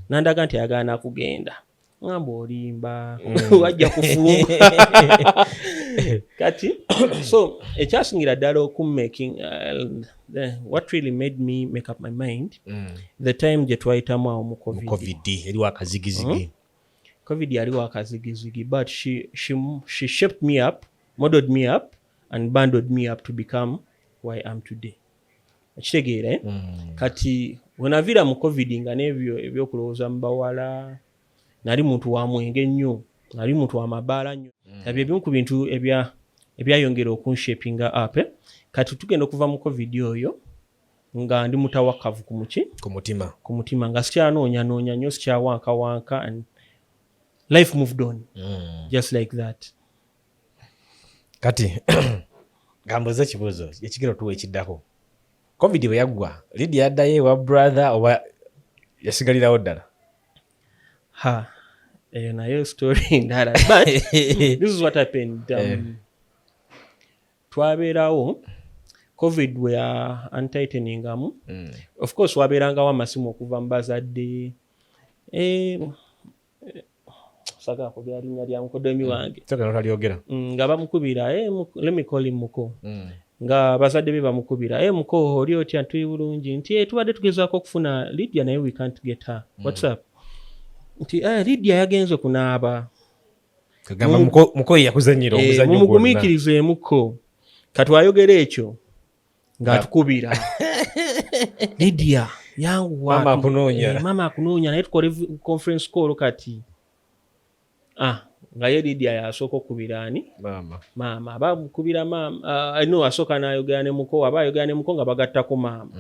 Nandaga nti ayagala kugenda. Ngamba, "Olimba, wajja kufumba kati." So ekyasingira ddala okumaking, what really made me make up my mind, the time gye twayitamu awo mu COVID.
Covid eriwo akazigizigi.
COVID yaliwo akazigizigi, but she shaped me up, modeled me up and bundled me up to become who I am today. Okitegeera, eh? Kati wenaviira mu COVID, nga n'ebyo ebyokulowooza mu bawala, nali muntu wa mwenge nnyo, nali muntu wa mabaala nnyo. Ebyo ebimu ku bintu ebyayongera okunshapinga up, eh? Kati tugenda okuva mu COVID oyo nga ndi mutawakavu ku muki?
Ku mutima.
Ku mutima, nga sikyanoonya nnyo, sikyawankawanka, and life moved on just like that.
Kati gambuze ekibuuzo ekigenda otuwa ekiddako. COVID bwe yaggwa, Lydia yaddayo ewa brother oba yasigalirawo ddala?
Ha, eyo nayo story ndala, but this is what happened. Twabeerawo COVID bwe ya untighteningamu. Of course wabeerangawo amasimu okuva mu bazadde. Eh, sagala kwogera linnya lya mukodomi wange.
Soka notalyogera.
Nga bamukubira, let me call him muko. Nga bazadde be bamukubira, "Muko, oli otya?" "Tuli bulungi." Nti, "Tubadde tugezaako okufuna Lydia naye we can't get her. What's up?" Nti, "Lydia yagenze kunaaba."
Kagamba muko ye yakuzanyira omuzannyo gwonna.
"Mumugumiikirizeemuko." Katwayogera ekyo ng'atukubira, "Lydia, yanguwa."
Maama akunoonya.
Eh, maama akunoonya, naye tukole conference call kati. Ah, nga ye Lydia yasooka okukubira ani?
Maama.
Maama. Aba mukubira maama, no, asooka n'ayogera ne muko. Aba ayogera ne muko nga bagattako maama.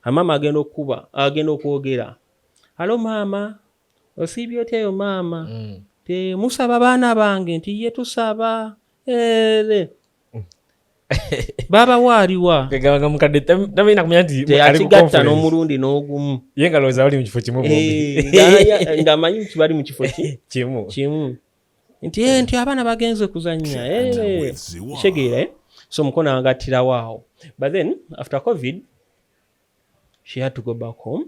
Amaama agenda okukuba, agenda okwogera, "Hello maama, osiibye otyayo maama?" Te musaba baana bange? Nti, "Ye tusaba." Ere baaba waaliwa?
Kegamba mukadde tamanyi kumanya nti ali ku
Teyakigatta
conference.
N'omulundi n'ogumu.
Ye nga lowooza bali mu kifo kimu bombi.
Eh, ng'amanyi nti bali mu kifo ki?
Kimu.
Kimu. Nti, "Eh," nti, "abaana bagenze kuzannya." Eh, kitegeera, eh? So mukono angattirawo awo. But then after COVID she had to go back home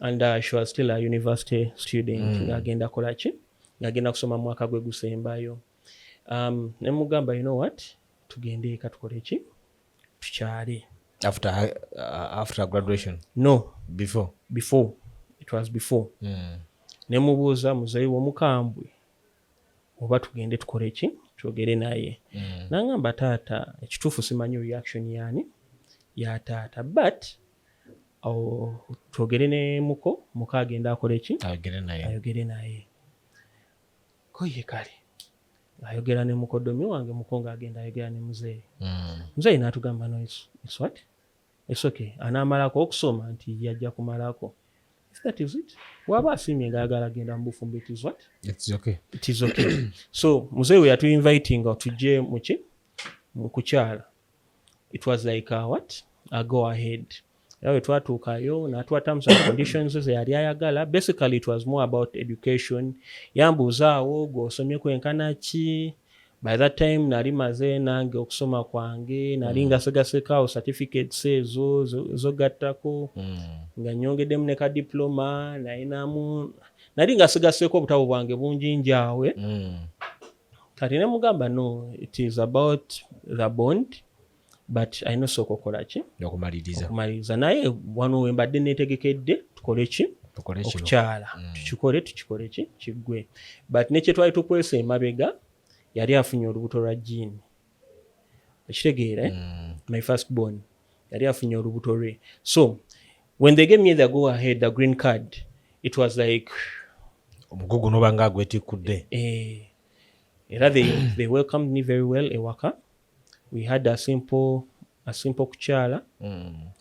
and she was still a university student, ng'agenda kola ki? Ng'agenda kusoma mwaka gwe gusembayo. Ne mugamba, "You know what, tugende eka, tukole ki, tukyale."
After graduation?
No.
Before?
Before, it was before. Ne mubuuza muzeeyi w'omukambwe oba tugende tukole ki, twogere naye. Nangamba, "Taata, ekituufu simanyi reaction yani ya taata, but oh, twogere ne muko, muko agenda akole ki?"
Ayogere naye.
Ayogere naye. Ko ye kale. Ayogera ne mukoddomi wange, muko ng'agenda ayogera ne muzeeyi. Muzeeyi n'atugamba, "No, it's what? It's okay. Anaamalako okusoma?" Nti yajja kumalako. If that is it, waba asiimye ng'ayagala agenda mu bufumbo, it is what?
It's okay.
It is okay. So muzeeyi we yatuinvitinga tujje muki, mu kukyala, it was like a what, a go ahead. Era bwe twatuukayo n'atuwa terms and conditions ze yali ayagala. Basically it was more about education. Yambuuzaawo, "Gw'osomye kwenkana ki?" By that time nali maze nange okusoma kwange, nali ngasegasekaawo certificates ezo zogattako, nga nyongeddemu ne ka diploma nalinamu, nali ngasigaseeko obutabo bwange bungi njaawe. Kati ne mugamba, "No, it is about the bond, but alina osooka okukola ki?"
Okumaliriza.
Okumaliriza. Naye wano we mbadde neetegekedde tukole ki?
Tukole kino.
Okukyala tukikole, tukikole ki, kiggwe. But ne kyetwali tukwesa emabega, yali afunye olubuto lwa Jean, ekitegeera, eh? My first born yali afunye olubuto lwe. So when they gave me the go ahead, the green card, it was like
omugugu noba nga agwetikkudde.
Eh, era they welcomed me very well ewaka. We had a simple kukyala.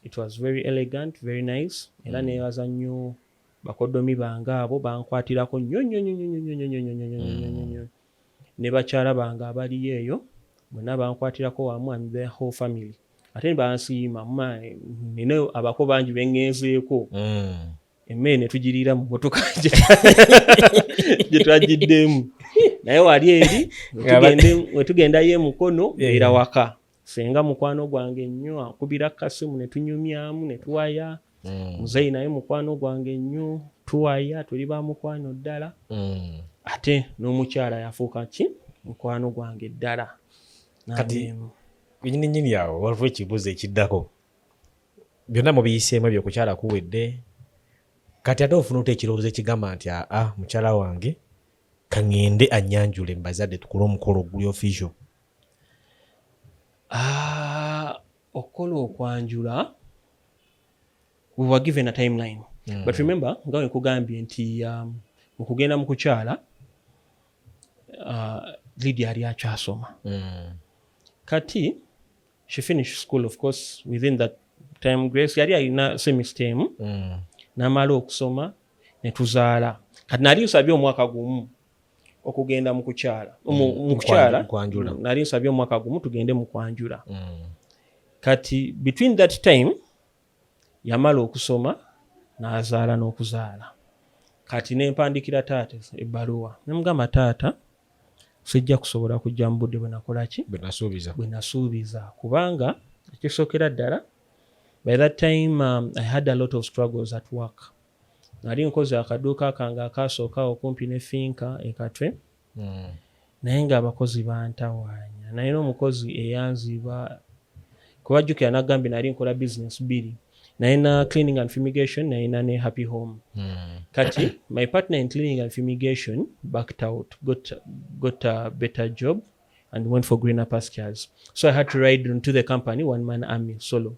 It was very elegant, very nice. Era neebaza nnyo bakoddomi bange abo, bankwatirako nnyo nnyo nnyo nnyo nnyo nnyo nnyo nnyo nnyo nnyo nnyo nnyo, ne bakyala bange abaliyo eyo bonna bankwatirako wamu and the whole family. Ate bansiima. Nina abako bangi beŋŋenzeeko, emmere ne tugiriira mu motoka gye twagiddemu. Naye wali eri wetugendayo emukono, beera waka, senga mukwano gwange nnyo, akubira kasimu ne tunyumyamu ne tuwaya. Muzeeyi naye mukwano gwange nnyo, tuwaya, tuli ba mukwano ddala. Ate n'omukyala yafuuka ki, mukwano gwange ddala.
Kati nyini nyini awo waliwo ekibuuzo ekiddako. Byonna mubiyiseemu ebyo, okukyala kuwedde, kati ate ofuna ota ekirowoozo ekigamba nti, "Aa, mukyala wange kaŋŋende annyanjule mu bazadde, tukole omukolo oguli official"?
Ah, okukola okwanjula, we were given a timeline. But remember nga wekugambye nti mu kugenda mu kukyala, Lydia yali akyasoma. Kati she finished school, of course, within that time grace yali alina semester emu. Namala okusoma netuzaala. Kati nali nsabye omwaka gumu okugenda mu kukyala, mu kukyala nali nsabye omwaka gumu tugende mu kwanjula. Kati between that time yamala okusoma n'azaala n'okuzaala. Kati nempandikira taata ebbaluwa, nemugamba, "Taata, sijja kusobola kujja mu budde bwe nakola ki, bwe nasuubiza, kubanga ekisookera ddala, by that time I had a lot of struggles at work. Nali nkoze akaduuka kange akasooka okumpi ne Finca ekatwe. Naye ng'abakozi bantawaanya. Naye n'omukozi eyanziba, kubajjukira nagambye nali nkola business bbiri, nalina cleaning and fumigation, nalina ne Happy Home. Kati my partner in cleaning and fumigation backed out, got a better job and went for greener pastures, so I had to ride into the company, one man army, solo,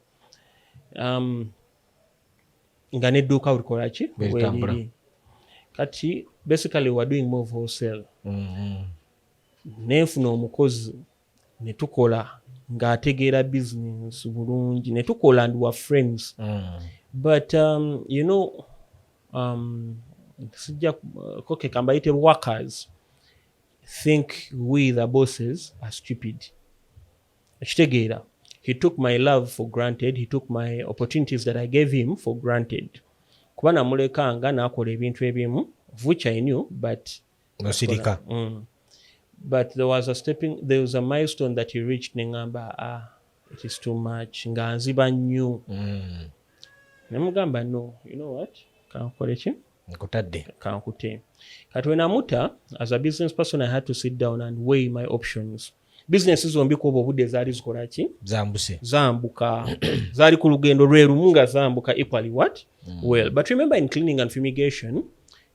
nga nedduuka bulikolaki weriri. Kati basically we were doing more of wholesale. Nenfuna omukozi ne tukola ng'ategeera business bulungi, ne tukola and were friends. But sijja koke kambayite, workers think we the bosses are stupid, ekitegeera. He took my love for granted. He took my opportunities that I gave him for granted, kuba namulekanga n'akola ebintu ebimu of which I knew, but
nosirika.
But there was a milestone that he reached, neŋŋamba, "Ah, it is too much," nga nziba nnyo. Nemugamba, "No, you know what, kankole ki?"
Nkutadde.
Kankute. Kati wenamuta, as a business person I had to sit down and weigh my options. Business zombi kuoba obudde zaali zikola ki?
Zambuse.
Zambuka, zaali ku lugendo lwe lumu nga zambuka equally what? Well, but remember, in cleaning and fumigation,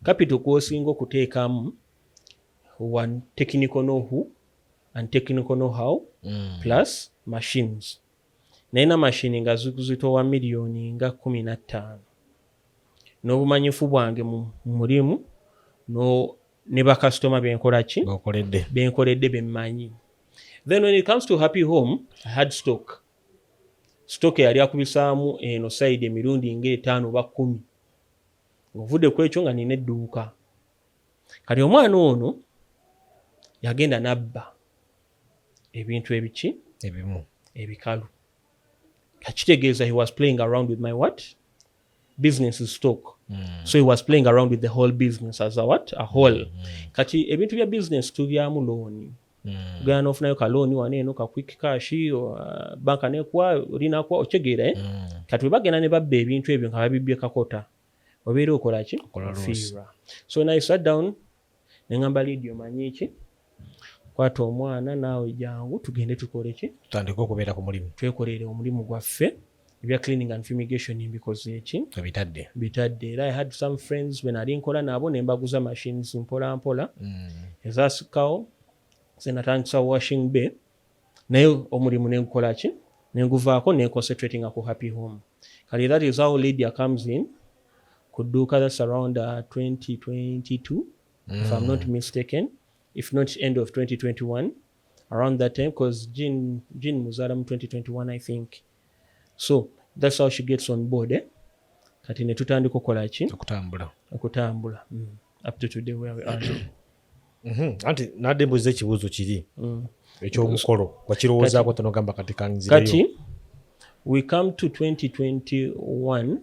capital kwosinga okuteekamu one technical know and technical know-how plus machines. Nalina mashini nga zitowa miliyoni nga 15, n'obumanyifu bwange mu mulimu. No, Ne bakasitoma benkola ki?
Ng'okoledde.
Benkoledde, bemmanyi. Then when it comes to Happy Home, I had stock. Stock eyali akubisaamu eno side emirundi ngaetaano oba 10. Ng'ovudde ku ekyo, nga nina edduuka. Kati omwana ono yagenda n'abba ebintu ebiki?
Ebimu.
Ebikalu. Kakitegeeza he was playing around with my what? Business stock. So he was playing around with the whole business as a what? A whole. Kati ebintu bya business tubyamu looni. Ogenda n'ofunayo kalooni wano eno, ka quick cash, banka nekuwa, olinakuwa, okitegeera, eh? Kati bwe bagenda ne babba ebintu ebyo nga babibbye kakota, obeera okola ki?
Okola loss.
Ofiirwa. So when I sat down, neŋŋamba Lydia, omanyi ki, kwata omwana naawe, jangu tugende tukole ki?
Tutandike okubeera ku mulimu.
Twekolere omulimu gwaffe. Ebya cleaning and fumigation mbikoze eki?
Ebitadde.
Bitadde. Era I had some friends bwe nali nkola nabo, ne mbaguza machines mpola mpola ezasikawo. Ze natandisa washing bay, naye omulimu nengukola ki? Nenguvaako, nenconcentratinga ku Happy Home. Kale that is how Lydia comes in ku dduuka. That's around 2022, if I'm not mistaken, if not end of 2021, around that time, because Jean muzaala mu 2021, I think. So that's how she gets on board, eh? Kati ne tutandika okukola ki?
Okutambula.
Okutambula, up to today where we are now.
Anti nadde mbuuza ekibuuzo kiri ekyomukolo, wakirowoozaako tonogamba kati kanzireyo?
Kati we come to 2021,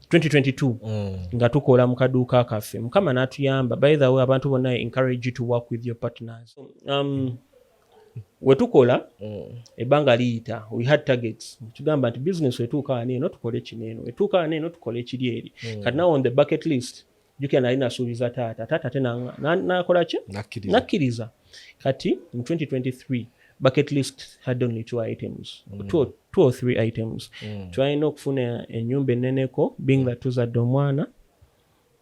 2022, nga tukola mu kaduuka kaffe. Mukama n'atuyamba. By the way, abantu bonna, I encourage you to work with your partners. We tukola, ebbanga liyita, we had targets. Tugamba nti business wetuuka wano eno tukole kino, eno wetuuka wano eno tukole kiri eri. Kati now on the bucket list, jjukira nali nasuubiza taata. Taata ate nakola ki?
Nakkiriza.
Nakkiriza. Kati mu 2023 bucket list had only two items, two or three items. Twalina okufuna ennyumba enneneko, being that tuzadde omwana.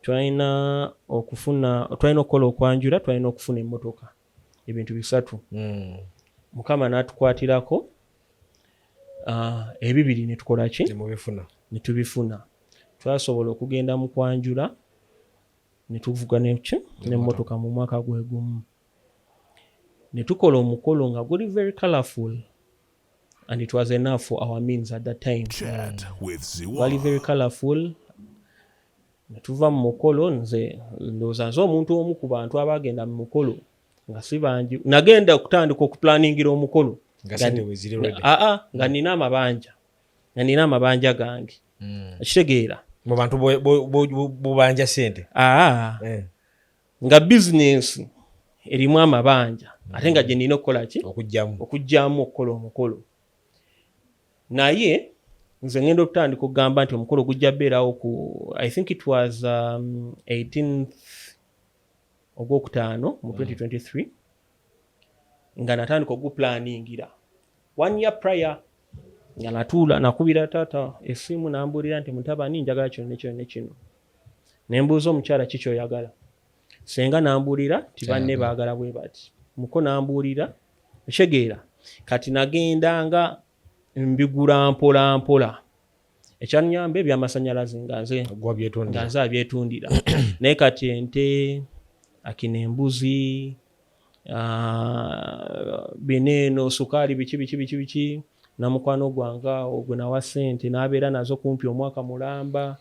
Twalina okufuna, twalina okukola okwanjula, twalina okufuna emmotoka. Ebintu bisatu. Mukama n'atukwatirako, ebibiri ne tukola ki?
Nemubifuna.
Ne tubifuna. Twasobola okugenda mu kwanjula, ne tuvuga neki? N'emmotoka mu mwaka gwe gumu. Ne tukola omukolo nga guli very colorful, and it was enough for our means at that time.
Chat with Ziwa.
Gwali very colorful. Ne tuva mu mukolo. Nze ndowooza nze omuntu omu ku bantu abagenda mu mukolo nga si bangi. Nagenda okutandika okuplaningira omukolo
Nga sente weeziri ready.
Aa, nga nina amabanja, nga nina amabanja gange, ekitegeera?
Mu bantu bubanja sente.
Aa,
Eh,
nga bizinensi erimu amabanja, ate nga gye nina okukola ki?
Okugyamu.
Okugyamu okukola omukolo. Naye nze ngenda okutandika okugamba nti omukolo gujja beerawo ku, I think it was 18th ogwokutaano mu 2023, nga natandika oguplaningira one year prior. Nga natuula, nakubira taata essimu, nambuulira nti, "Mutabani, njagala kino ne kino ne kino." Nembuuza omukyala, "Ki kyoyagala?" Senga nambuulira ti banne baagala bwe bati, muko nambuulira, ekyegeera. Kati nagenda nga mbigula mpola mpola. Ekyanyamba, ebyamasanyalaze nga nze
Gwa byetondera.
Nga nze abyetundira. Naye kati ente, akina embuzi, bino eno, sukaali, biki biki biki biki, namukwano gwange awo gwe nawa sente n'abeera nazo kumpi omwaka mulamba.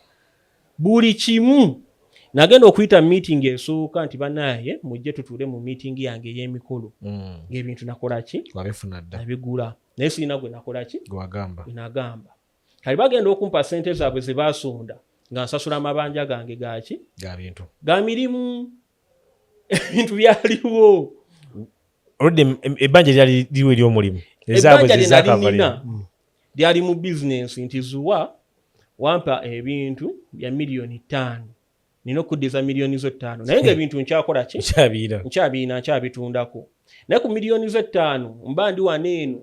Buli kimu nagenda okuyita meeting esooka nti, "Banaye, mujje tutuule mu meeting yange ey'emikolo," ng'ebintu nakola ki?
Wabifuna dda.
Nabigula, naye sirina gwe nakola ki?
Gwe wagamba.
Gwe nagamba. Kali bagenda okumpa sente zaabwe ze baasonda nga nsasula amabanja gange gaki?
Ga bintu.
Ga mirimu. Ebintu byaliwo.
Oludde ebbanja lyali liriwo ery'omulimu, ezaabwe
Ebbanja lye nali
zezakavalira.
nina lyali mu bizinensi nti zuwa wampa ebintu bya miliyoni 5, nina okuddiza miliyoni zo 5, naye ngaebintu nkyakola ki?
Nkyabiira.
Nkyabiina, nkyabitundako. Naye ku miliyoni zo 5 mba ndi wano eno,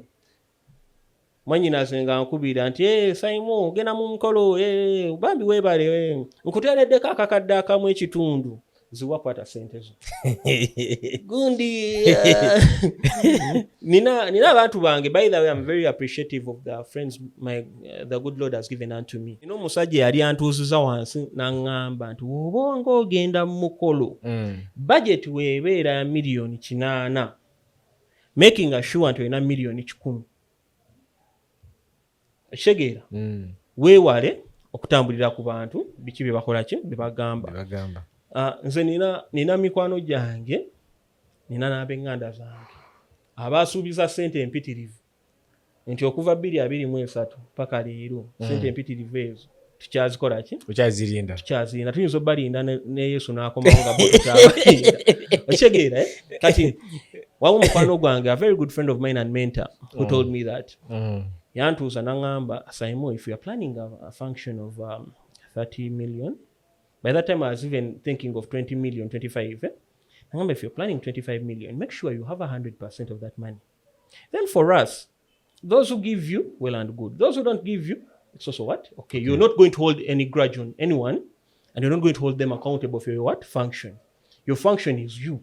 mwanyinaze nga nkubira nti, "Eh, Simon, ogenda mu mukolo, eh, bambi weebale, eh, nkuteereddeko akakadde akamu ekitundu." Ziwa, kwata sente zo gundi. Nina abantu bange. By the way, I'm very appreciative of the friends my the good Lord has given unto me. Nina omusajja yali antuuziza wansi n'aŋŋamba nti woba ng'ogenda mu mukolo, budget weebeera ya 8 miliyoni, making sure nti olina 100 miliyoni. Okitegeera? Weewale okutambulira ku bantu, biki bye bakola, ki bye bagamba.
Bagamba.
Ah, nze nina mikwano gyange, nina n'ab'eŋŋanda zange abasuubiza sente empitirivu nti okuva 2023 paka leero, sente empitirivu ezo tukyazikola ki?
Okyazirinda.
Tukyazirinda. Tuyinza obbalinda ne Yesu n'akomawo nga bo tukyabalinda. Okitegeera, eh? Kati wawo mukwano gwange, a very good friend of mine and mentor, who told me that. Yantuuza n'aŋŋamba, "Simon, if you are planning a function of 30 million," by that time I was even thinking of 20 million, 25, eh? N'aŋŋamba, "If you're planning 25 million, make sure you have 100% of that money. Then for us, those who give you, well and good. Those who don't give you, it's also what? Okay, you're not going to hold any grudge on anyone, and you're not going to hold them accountable for your what? Function. Your function is you."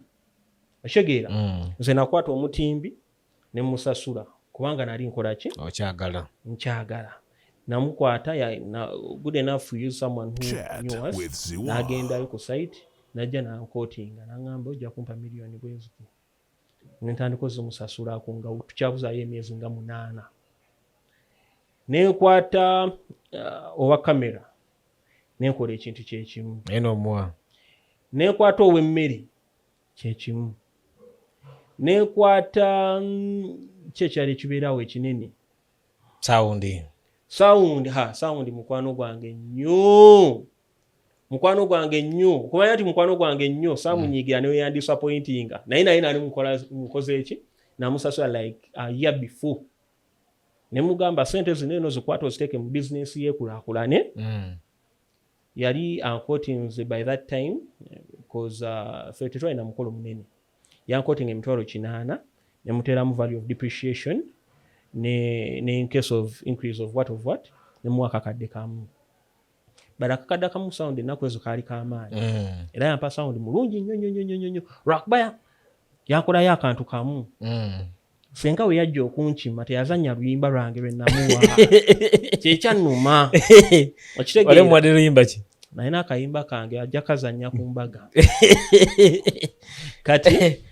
Okitegeera? Nze nakwata omutimbi ne musasula kubanga nali nkola ki?
Okyagala.
Nkyagala. Namukwata good enough to use someone who
Chat
knew us.
with Ziwa.
N'agendayo ku site, najja nanquotinga, naŋŋamba ojja kumpa miliyoni bweziti, nentandika ozimusasulako nga tukyabuzaayo emyezi nga 8. Nenkwata owa kamera, nenkola ekintu kyekimu.
Naye n'omuwa.
Nenkwata ow'emmere, kyekimu. Nenkwata ki ekyali ekibeerawo ekinene?
Sound.
Sound, ha, sound mukwano gwange nnyo, mukwano gwange nnyo. Okumanya nti mukwano gwange nnyo, saamunyiigira newe yandisappointinga, naye nali mukoze eki, namusasula like a year before, ne mugamba sente zino eno zikwata oziteeke mu bizinesi yeekulaakulane. Yali anquotinze by that time, because ffe tetwalina mukolo munene, yanquotinga 800,000, nemuteeramu value of depreciation ne in case of increase of what of what, nemuwa 1,000. But 1,000 sound ennaku ezo kaali kamaanyi. Era yampa sound mulungi nnyo nnyo nnyo nnyo nnyo, lwakuba yankolayo akantu kamu. Senga we yajja okunkima, teyazannya luyimba lwange lwe namuwa, kyekyannuma.
Wali
Okitegeera?
omuwadde luyimba ki?
Nalina akayimba kange ajja kazannya ku mbaga. Kati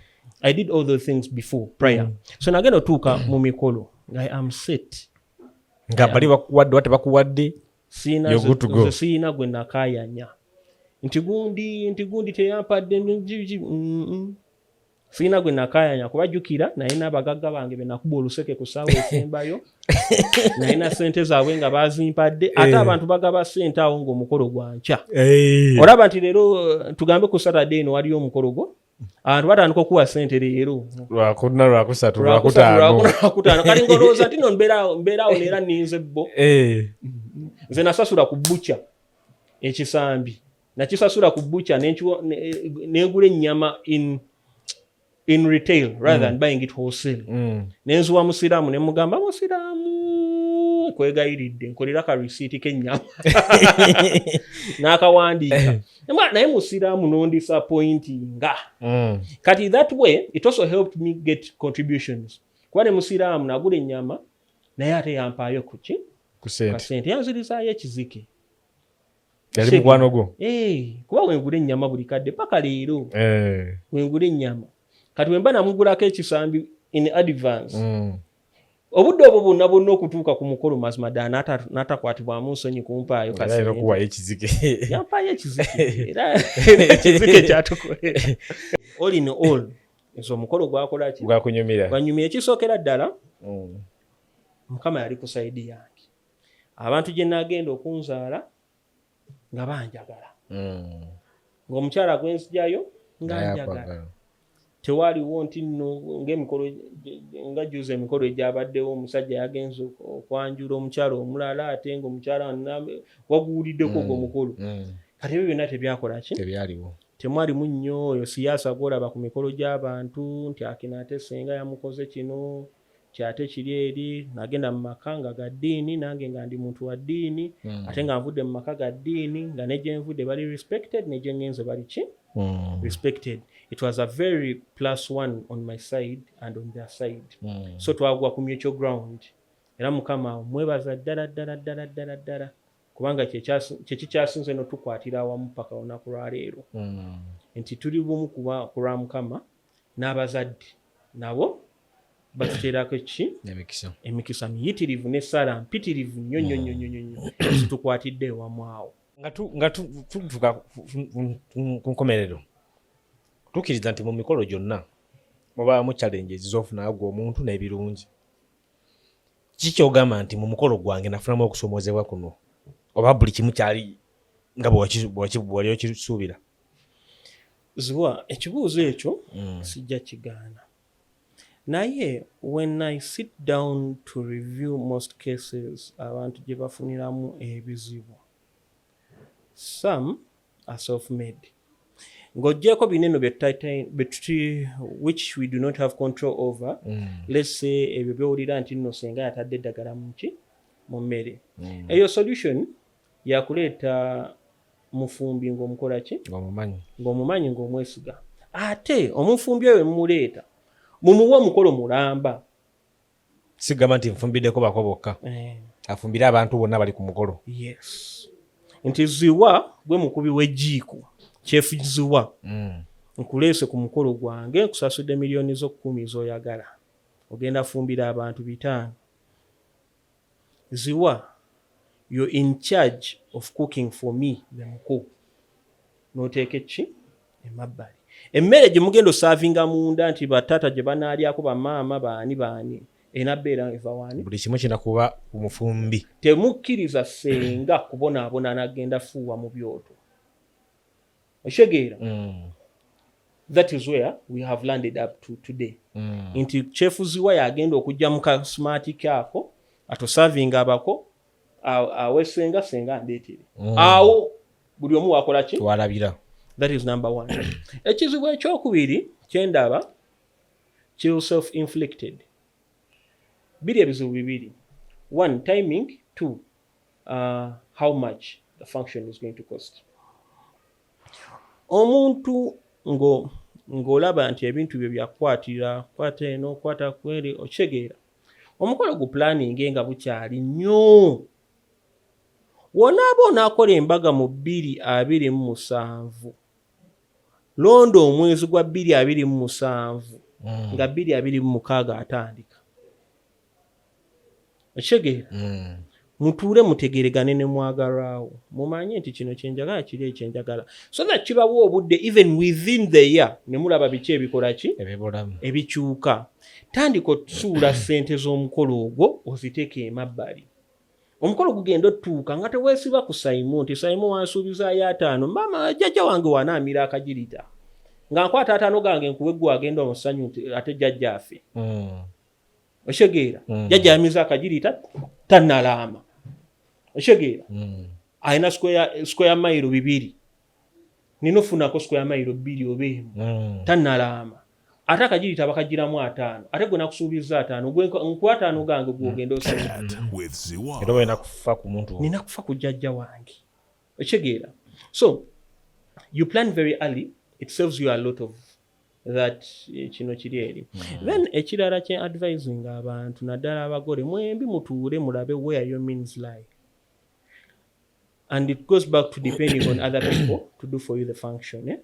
I did all those things before, prior. So nagenda otuuka mu mikolo nga I am set.
Nga bali bakuwadde oba tebakuwadde?
Siina.
You're good to go.
Nze siina gwe nakaayanya nti gundi, nti gundi teyampadde. Siina gwe nakaayanya kubajjukira, naye n'abagagga bange be nakuba oluseke ku ssaawa esembayo, nalina sente zaabwe nga bazimpadde. Ate
Eh.
abantu bagaba sente awo ng'omukolo gwankya.
Eh.
Olaba nti leero, tugambe ku Saturday eno waliyo omukolo gwo, abantu batandika okuwa sente leero.
Lwakuna, lwakusatu,
Lwakusatu,
lwakutaano.
lwakuna, lwakutaano. Kati ngolowooza nti no mbeeraawo neera nninze bo.
Eh.
Nze nasasula ku butcher, ekisambi nakisasula ku butcher, negula ennyama in retail rather than buying it wholesale. Nenziwa musiraamu, nemugamba, "Musiraamu, kwegayiridde, nkolera ka risiiti k'ennyama." N'akawandiika. Naye musiraamu nondisappointinga. Kati that way it also helped me get contributions, kuba ne musiraamu nagula ennyama, naye ate yampaayo kuki?
Ku sente.
Kasente, yanzirizaayo ekizike.
Yali mukwano gwo?
Eh, kuba wengula ennyama buli kadde paka leero.
Eh.
Wengula ennyama, kati wemba namugulako ekisambi in advance, obudde obwo bwonna bwonna okutuuka ku mukolo, mazima ddala n'atakwatibwamu nsonyi kumpaayo
Era alina
kasente.
okuwaayo ekizike.
Yampaayo ekizike, era ekizike kyatukolera. All in all, nze omukolo gwakola ki?
Gwakunyumira.
Gwanyumira. Ekisookera ddala, Mukama yali ku side yange. Abantu gye nagenda okunzaala nga banjagala, ng'omukyala gwenzijjayo nga
Naye
njagala.
akwagala.
Tewaliwo nti nno ng'emikolo nga juza emikolo egyabaddewo, omusajja yagenze okwanjula omukyala omulala, ate ngaomukyala waguwuliddeko ogwo omukolo. Kati ebyo byonna tebyakola ki?
Tebyaliwo.
Temwalimu nnyo oyo siyaasa gwolaba ku mikolo gy'abantu nti akino ate senga yamukoze kino kyate kiri eri. Nagenda mu maka nga ga ddiini, nange nga ndi muntu wa ddiini, ate nga nvudde mu maka ga ddiini, nga ne gye nvudde bali respected, ne gye ngenze bali ki? Respected. It was a very plus one on my side and on their side. So twagwa ku mutual ground, era Mukama mwebaza ddala ddala ddala ddala ddala, kubanga kyekikyasinze notukwatira awamu paka olunaku lwaleero, nti tuli bumu kuba ku lwa Mukama n'abazadde nabo batuteerako ki?
Emikisa.
Emikisa miyitirivu n'essaala mpitirivu nnyo nnyo nnyo nnyo nnyo zitukwatidde ewamu awo.
Nga tutuuka ku nkomerero, tukkiriza nti mu mikolo gyonna mubaamu challenges z'ofunayo gwe omuntu n'ebirungi. Kiki kyogamba nti mu mukolo gwange nafunamu okusomoozebwa kuno, oba buli kimu kyali nga bwewali okisuubira?
Ziwa ekibuuzo ekyo. Sijja kigaana, naye when I sit down to review most cases abantu gye bafuniramu ebizibu, some are self-made, ng'oggyeko bineno which we do not have control over. Let's say ebyo byowulira nti nno senga yatadde eddagala muki mu mmere. Eyo solution yakuleeta mufumbi ng'omukola ki?
Ng'omumanyi.
Ng'omumanyi, ng'omwesiga. Ate omufumbi oyo mumuleeta, mumuwe omukolo mulamba.
Sigamba nti nfumbiddeko bako bokka.
Eh.
Afumbire abantu bonna bali ku mukolo.
Yes, nti Ziwa gwe mukubi w'ejjiiko, Chef Ziwa, nkuleese ku mukolo gwange, nkusasudde miliyoni zo 10 z'oyagala, ogenda fumbira abantu 500. Ziwa, you're in charge of cooking for me the muko, n'oteeka eki emabbali emmere gye mugenda osaavinga munda, nti bataata gye banaalyako, bamaama, baani baani, enabbeera eva wani?
Buli kimu kirina kuba ku mufumbi.
Temukkiriza senga kubonaabona n'agenda fuuwa mu byoto, okitegeera? That is where we have landed up to today, nti Chef Ziwa yagenda okujja mu kasmaati ako atosavinga abako, awe senga, senga ndeetere. Awo buli omu wakola ki?
Walabira.
That is number one. Ekizibu ekyokubiri kyendaba kiri self inflicted. Biri ebizibu bibiri: one, timing; two, how much the function is going to cost. Omuntu ng'olaba nti ebintu byo byakukwatira, kwata eno, kwata kweri, okitegeera? Omukolo gu planning nga bukyali nnyo. Wonaaba onaakola embaga mu 2027, londa omwezi gwa 2027, nga 2026 atandika, okitegeera? Mutuule mutegeregane ne mwagalwawo, mumanye nti kino kyenjagala, kiri ekyenjagala, so that kibawa obudde even within the year ne mulaba biki ebikola ki.
Ebibulamu.
Ebikyuka. Tandika otusuula ssente z'omukolo ogwo, oziteeka emabbali. Omukolo gugenda otutuuka nga teweesiba ku Saimu nti Saimu wansuubizaayo 50, maama jjajja wange wanaamira akagirita nga nkwata 50 gange nkuwe gwe agenda omusanyu, nti ate jjajja afe. Okitegeera? Jjajja yamiza akagirita, tannalaama, okitegeera? Alina square mailo 2, nina ofunako square mailo 2 oba 1. Tannalaama, ate akagirita bakagiramu 50, ate gwe nakusuubiza 50, gwe nkuwa 50 gange, gwogenda osoma.
With Ziwa.
Era olina kufa ku muntu.
Nina kufa ku jjajja wange, okitegeera? So you plan very early, it saves you a lot of that. Kino kiri eri. Then ekirala kye advising abantu, naddala abagole, mwembi mutuule mulabe where your means lie, and it goes back to depending on other people to do for you the function, eh?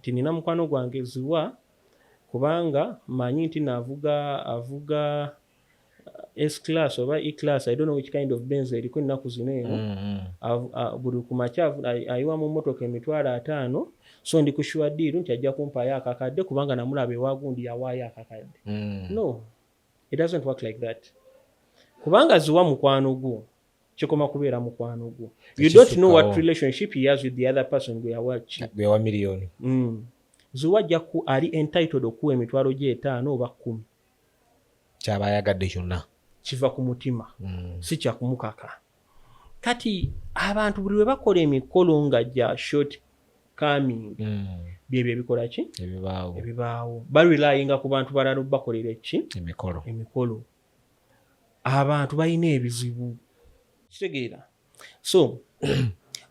Nti nina mukwano gwange Ziwa, kubanga manyi nti naavuga avuga S class oba E class, I don't know which kind of Benz eriko ennaku zino eno. Buli ku makya ayiwa mu mmotoka 50,000, so ndi ku sure deal nti ajja kumpaayo akakadde, kubanga namulaba ewagundi yawaayo akakadde. No, it doesn't work like that, kubanga Ziwa mukwano gwo, kikoma kubeera mukwano gwo. You don't know what
Tekisukkawo.
relationship he has with the other person gwe yawa ki.
Gwe miliyoni.
Ziwa ajja ku ali entitled okuwa emitwalo gye 5 oba 10.
Kyaba ayagadde kyonna.
Kiva ku mutima, si kyakumukaka. Kati abantu buli lwe bakola emikolo nga gya short coming, byebyo ebikola ki?
Ebibaawo.
Ebibaawo. Barelyinga ku bantu balala bakolera ki?
Emikolo.
Emikolo. Abantu balina ebizibu, kitegeera? So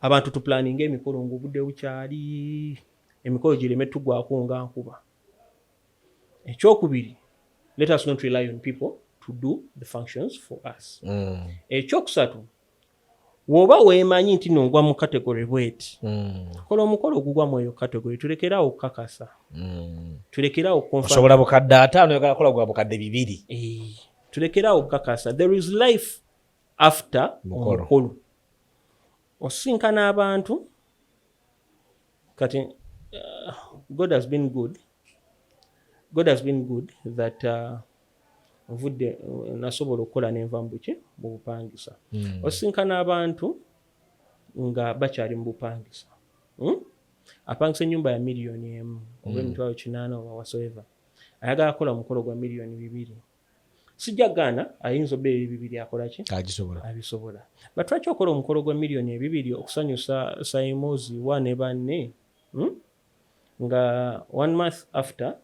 abantu tuplaninga emikolo ngaobudde bukyali. Emikolo gireme tugwako nga nkuba. Ekyokubiri, let us not rely on people to do the functions for us. Ekyokusatu, bw'oba weemanyi nti nongwa mu category bweti, kola omukolo ogugwa mu eyo category. Tulekeraawo okukakasa. Tulekeraawo.
Osobola 500,000, oyagala kola gwa 2,000.
Eh, tulekeraawo okukakasa. There is life after
Mukolo.
omukolo. Osinkana abantu kati, God has been good, God has been good that nvudde, nasobola okukola nenva mu buki, mu bupangisa. Osinkana abantu nga bakyali mu bupangisa, Apangisa ennyumba ya 1 million oba 800,000 oba whatsoever, ayagala kukola omukolo gwa 2 million. Sijja gaana, ayinza obba ebyo bibiri akola ki?
Agisobola.
Abisobola. But lwaki okola omukolo gwa 2 million okusanyusa saimozi wa ne banne, Nga one month after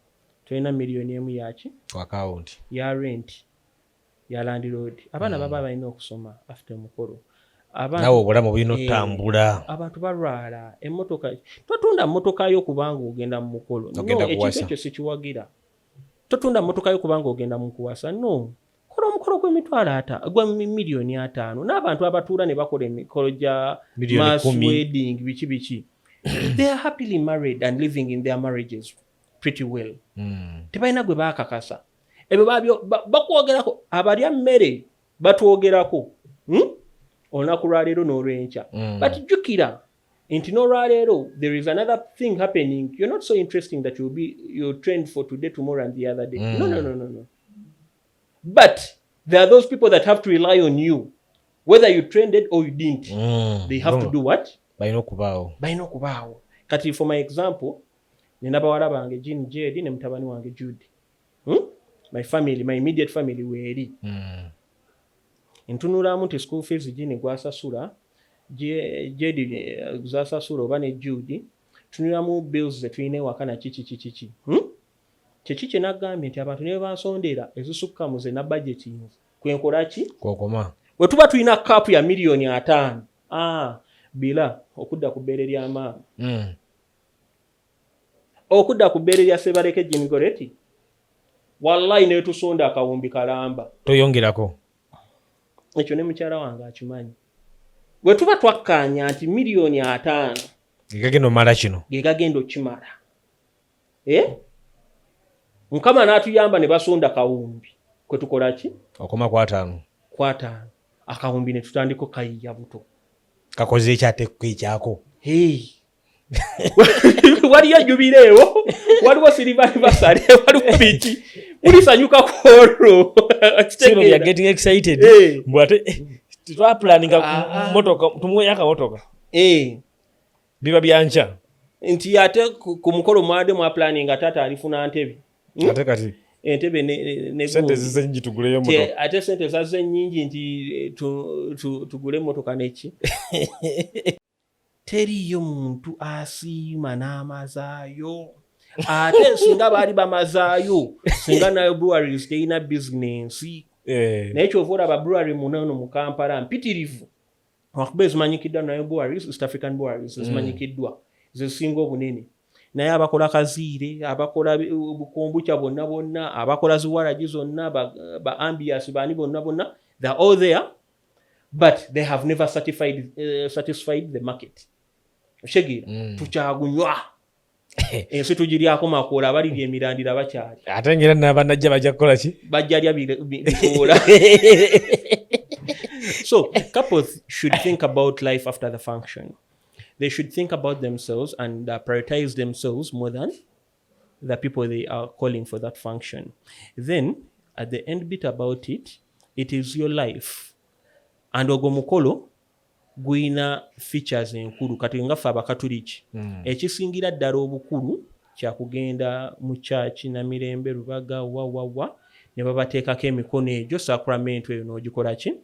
tolina 1 million yaki?
Ku akawunti.
Ya rent ya landlord. Abaana baba balina okusoma after omukolo.
Naawe obulamu bulina
Eh,
otambula.
Abantu balwala, emmotoka, totunda mmotoka yo kubanga ogenda mu mukolo. No,
Ogenda
ekintu
kuwasa.
ekyo sikiwagira. Totunda mmotoka yo kubanga ogenda mu kuwasa. No, kola omukolo gw'emitwalo ata gwa 50 million, n'abantu abatuula ne bakola emikolo gya
Miliyoni
mass
10.
wedding, biki biki, they are happily married and living in their marriages pretty well. Tebalina gwe baakakasa. Ebyo bakwogerako, abalya mmere batwogerako, Olunaku lwaleero n'olwenkya. But jjukira nti n'olwaleero there is another thing happening. You're not so interesting that you'll be you trend for today, tomorrow and the other day. No, no, no, no, no. But there are those people that have to rely on you whether you trended or you didn't. They have to do what?
Balina okubaawo.
Balina okubaawo. Kati for my example, nina bawala bange, Jean, Jedi, ne mutabani wange Jude, My family, my immediate family weeri. Ntunulamu nti school fees Jean gwasasula, Jedi zasasula oba ne Jude, tunulamu bills zetulina ewaka naki kiki kiki, Kyeki kye nagambye nti abantu ne bansondera ezisukka mu ze na budgeting kwenkola ki?
Kwokoma.
Bwe tuba tulina cap ya 50 million, bila okudda ku bbeere lya maama, okudda ku bbeere lya Sebaleke Jingoreti, wallahi netusonda akawumbi kalamba.
Toyongerako.
Ekyo ne mukyala wange akimanyi. Bwe tuba twakkaanya nti 50 million
gegagenda omala kino,
ge gagenda okimala, Eh? Mukama n'atuyamba ne basonda kawumbi, kwe tukola ki?
Okoma ku 50.
Ku 50, akawumbi ne tutandika okayiya buto.
Kakoze ekyate ekyako.
Hey. Waliyo jubileewo, waliwo silver anniversary, waliwo biki, mulisanyukako olwo.
Sino we are getting excited.
Eh.
Mbu ate twapulaninga
Ah, ah.
motoka, tumuweyo akamotoka.
Eh.
Biba byanca.
Nti ate ku mukolo mwadde mwaplaninga taata alifuna ntebe. Hmm?
Ate kati
Entebe ne
sente
gundi.
zize nyingi, tuguleyo motoka.
Ate sente zazze nnyingi nti tugule emmotoka neki. Teriiyo muntu asiima n'amazaayo. Ate singa baali bamazaayo, singa nayo breweries terina bizinensi.
Eh,
Naye kyova olaba brewery munono mu Kampala mpitirivu, lwakuba ezimanyikiddwa nayo breweries, East African breweries ezimanyikiddwa zezisinga obunene. Naye abakola kaziire, abakola bukombucha bonna bonna, abakola ziwaragi zonna, ba ambias baani bonna bonna, they are all there, but they have never satisfied the market. Okitegeera? Tukyagunywa, ensi tugiryako makoola, abalirya emirandira bakyali.
Ate ngera n'abanajja bajja kukola ki?
Bajja lya bikoola. So couples should think about life after the function. They should think about themselves and prioritize themselves more than the people they are calling for that function. Then at the end bit about it, it is your life, and ogwo mukolo guyina features enkulu. Kati nga ffe Abakatuliki, ekisingira ddala obukulu kyakugenda mu kyaki Namirembe, Lubaga, wawawa, ne babateekako emikono egyo, sacramento eyo n'ogikola ki,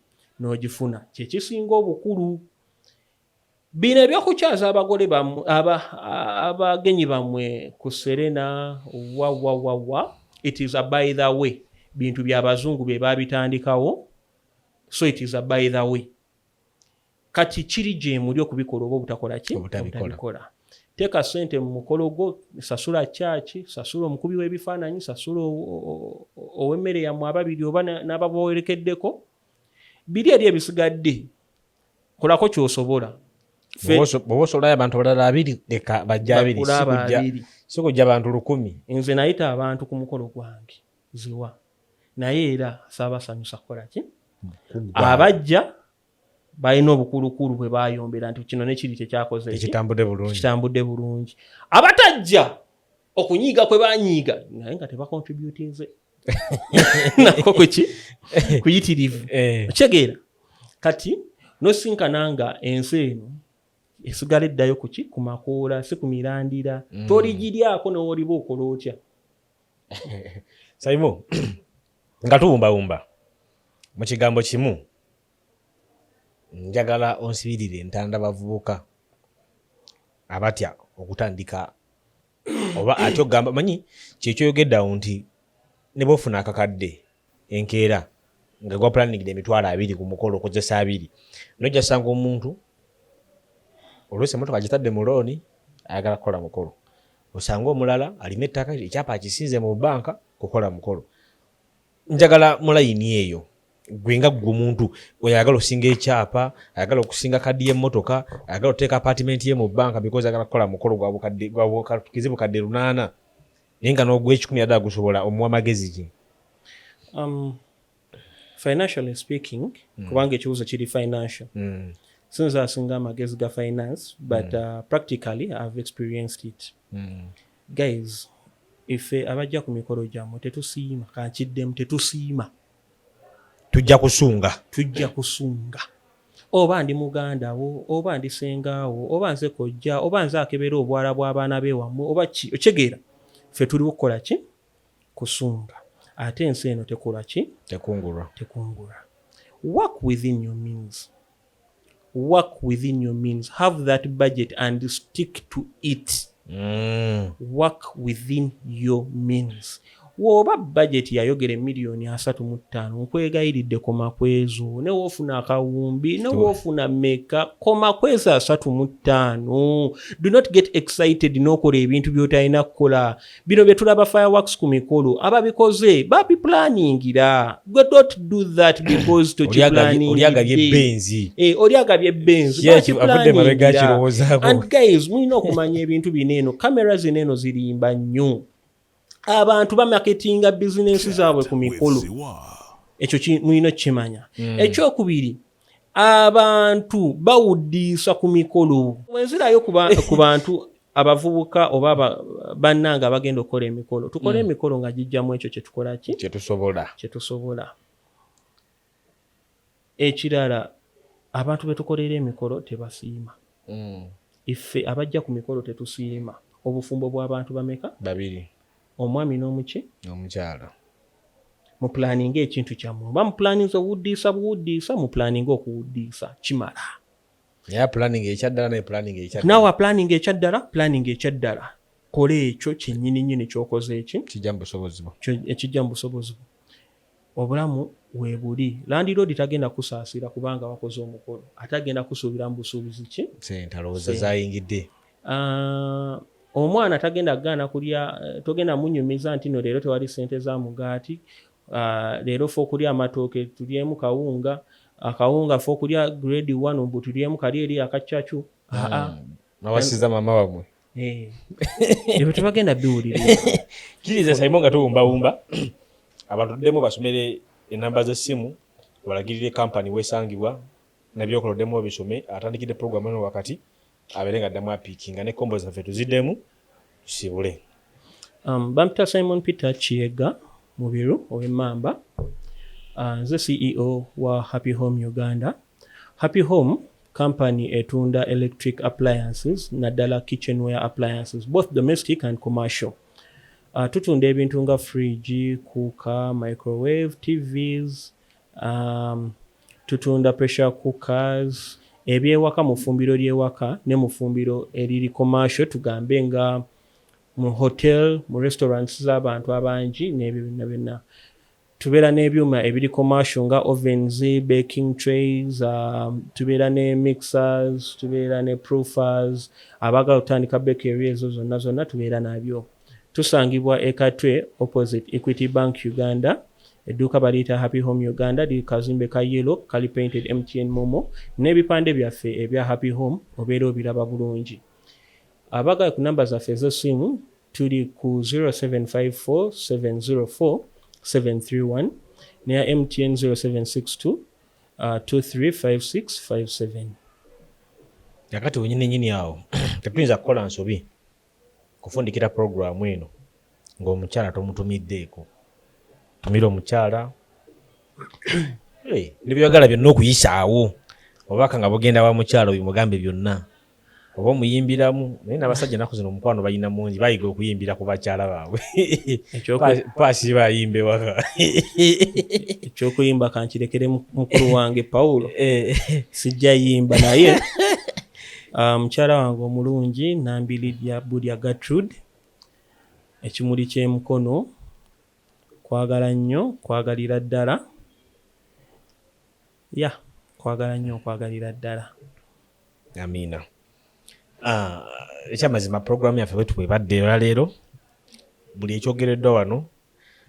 n'ogifuna. Kyekisinga obukulu. Bino ebyokukyaza abagole bammwe, abagenyi bammwe ku Serena, wawawawa, it is a by the way. Bintu byabazungu bye babitandikawo, so it is a by the way. Kati kiri gye muli okubikola oba obutakola ki?
Obutabikola.
Obutabikola. Teeka sente mu mukolo gwo, sasula kyaki, sasula omukubi w'ebifaananyi, sasula ow'emmere yammwe ababiri oba n'ababawerekeddeko. Biri eri ebisigadde kolako kyosobola.
Bw'oba osolayo abantu abalala 20, leka bajja 20.
Bakula 20.
Si kujja bantu 1000.
Nze nayita abantu ku mukolo gwange ziwa, naye era saabasanyusa kukola ki. Abajja balina obukulukulu bwe bayombera nti kino nekiri tekyakoze ki?
Tekitambudde bulungi.
Kitambudde bulungi. Abatajja okunyiiga kwe banyiiga, naye nga tebacontributinze nako kuki kuyitirivu. Okitegeera? Kati nosinkana nga ensi eno esigala eddayo kuki? Ku makoola, si ku mirandira. Toligiryako newoliba okola otya.
Saimu, nga tuwumbawumba mu kigambo kimu, njagala onsibirire entanda bavubuka abatya okutandika oba atya okugamba. Manyi kyekyoyogedde awo nti ne bwofuna akakadde enkeera nga gwa planingidde 20,000 ku mukolo, okozesa 20, nojja sanga omuntu oluusi emmotoka gitadde mu looni ayagala kukola mukolo, osanga omulala alina ettaka, ekyapa akisinze mu banka kukola mukolo. Njagala mu layini eyo gwe nga gwe omuntu oyagala osinga ekyapa, ayagala okusinga kadi y'emmotoka, ayagala oteeka apartment ye mu banka because ayagala kukola mukolo gwa kizibu kadde 800, naye nga n'ogw'ekikumi yadde agusobola, omuwa magezi ki?
Financially speaking, kubanga ekibuuzo kiri financial, sinza asinga amagezi ga finance, but practically I've experienced it. Guys, ife abajja ku mikolo gyammwe tetusiima. Kankiddemu, tetusiima.
Tujja kusunga.
Tujja kusunga, oba ndi muganda wo, oba ndi sengaawo, oba nze kojja, oba nze akebera obwala bw'abaana bewammwe, oba ki. Okitegeera? Ffe tuliwo kukola ki? Kusunga. Ate ensi eno tekola ki?
Tekungulwa.
Tekungula. Work within your means, work within your means. Have that budget and stick to it. Work within your means. Woba budget yayogera 35,000,000, nkwegayiridde koma kwezo. Newoofuna akawumbi, newoofuna meka, koma kwezo 35. Do not get excited n'okola ebintu by'otalina kukola. Bino bye tulaba, fireworks ku mikolo, ababikoze babiplaningira. Gwe don't do that because
Oli agabye
tokiplaningidde.
Benzi.
Eh, oli agabye Benzi.
Ye avudde mabega akirowoozaako.
And guys, mulina okumanya ebintu bino eno, kamera zino eno zirimba nnyo. Abantu bamaketinga bizinensi zaabwe ku mikolo. Ekyo mulina okukimanya. Ekyokubiri, abantu bawuddiisa ku mikolo. Wenzirayo ku bantu abavubuka oba bannange abagenda okukola emikolo, tukole emikolo nga gijjamu ekyo kyetukola ki?
Kyetusobola.
Kyetusobola. Ekirala, abantu betukolera emikolo tebasiima. Iffe abajja ku mikolo tetusiima. Obufumbo bw'abantu bameka?
Babiri.
Omwami n'omuki?
Omukyala.
Muplaninga ekintu kyammwe, oba muplaninze owuddiisa buwuddiisa, muplaninga okuwuddiisa, kimala.
Naye planning ekyaddala, naye planning ekyaddala.
Naawe planning ekyaddala, planning ekyaddala. Kola ekyo kyennyini nnyini kyokoze eki?
Kijja mu busobozi bwo.
Ekijja mu busobozi bwo. Obulamu weebuli, landlord tagenda kusaasira kubanga wakoze omukolo, ate agenda kusuubira mu busuubuzi ki?
Sente alowooza zayingidde.
Ah, omwana tagenda kugaana kulya, togenda munyumiza nti no leero tewali sente za mugaati. Ah, leero fe okulya amatooke tulyemu kawunga, akawunga fe okulya grade 1 mbu tulyemu kali eri akacacu. Aa.
Nawasiza mama wamwe.
Eh. Ebyo tebagenda biwulira.
Kiriza Simon, nga tuwumbawumba, abantu tuddemu basomere enamba z'essimu, balagirire kampani wesangibwa nabyokola, oddemu obisome atandikidde program eno wakati abeere nga addamu apiikinga ne kombo zaffe tuziddemu tusibule.
Bampita Simon Peter Kiyega Mubiru ow'Emmamba. Nze CEO wa Happy Home Uganda. Happy Home company etunda electric appliances, naddala kitchenware appliances, both domestic and commercial. Tutunda ebintu nga fridge, cooker, microwave, TVs, tutunda pressure cookers, ebyewaka mu ffumbiro ly'ewaka ne mu ffumbiro eriri commercial, tugambe nga mu hotel, mu restaurants z'abantu abangi n'ebyo byonna byonna. Tubeera n'ebyuma ebiri commercial nga ovens, baking trays, tubeera ne mixers, tubeera ne proofers. Abaagala okutandika bakery, ezo zonna zonna tubeera nabyo. Tusangibwa e Katwe, opposite Equity Bank Uganda. Edduuka baliyita Happy Home Uganda, liri kazimbe ka yellow, kali painted MTN MoMo, n'ebipande byaffe ebya Happy Home obeera obiraba bulungi. Abaagala ku namba zaffe ez'essimu, tuli ku 0754 704 731, neya MTN 0762 235657.
Kakati wenyini nyini awo tetuyinza kukola nsobi kufundikira puroguramu eno ng'omukyala tomutumiddeeko. Tumira omukyala nebyagala byonna okuyisaawo obubaka nga bugenda wa mukyala oyo, mugambe byonna oba omuyimbiramu. Naye n'abasajja ennaku zino omukwano balina mungi, bayiga okuyimbira ku bakyala baabwe. Paasi bayimba ewaka.
Ekyokuyimba kankirekere mukulu wange Pawulo. Sijja yimba, naye mukyala wange omulungi Nambi Lydia Budya Gertrude, ekimuli ky'emukono, kwagala nnyo, kwagalira ddala, ya kwagala nnyo, okwagalira ddala.
Amiina. Ekyamazima puroguramu yaffe bwetu bwebadde olwaleero. Buli ekyogereddwa wano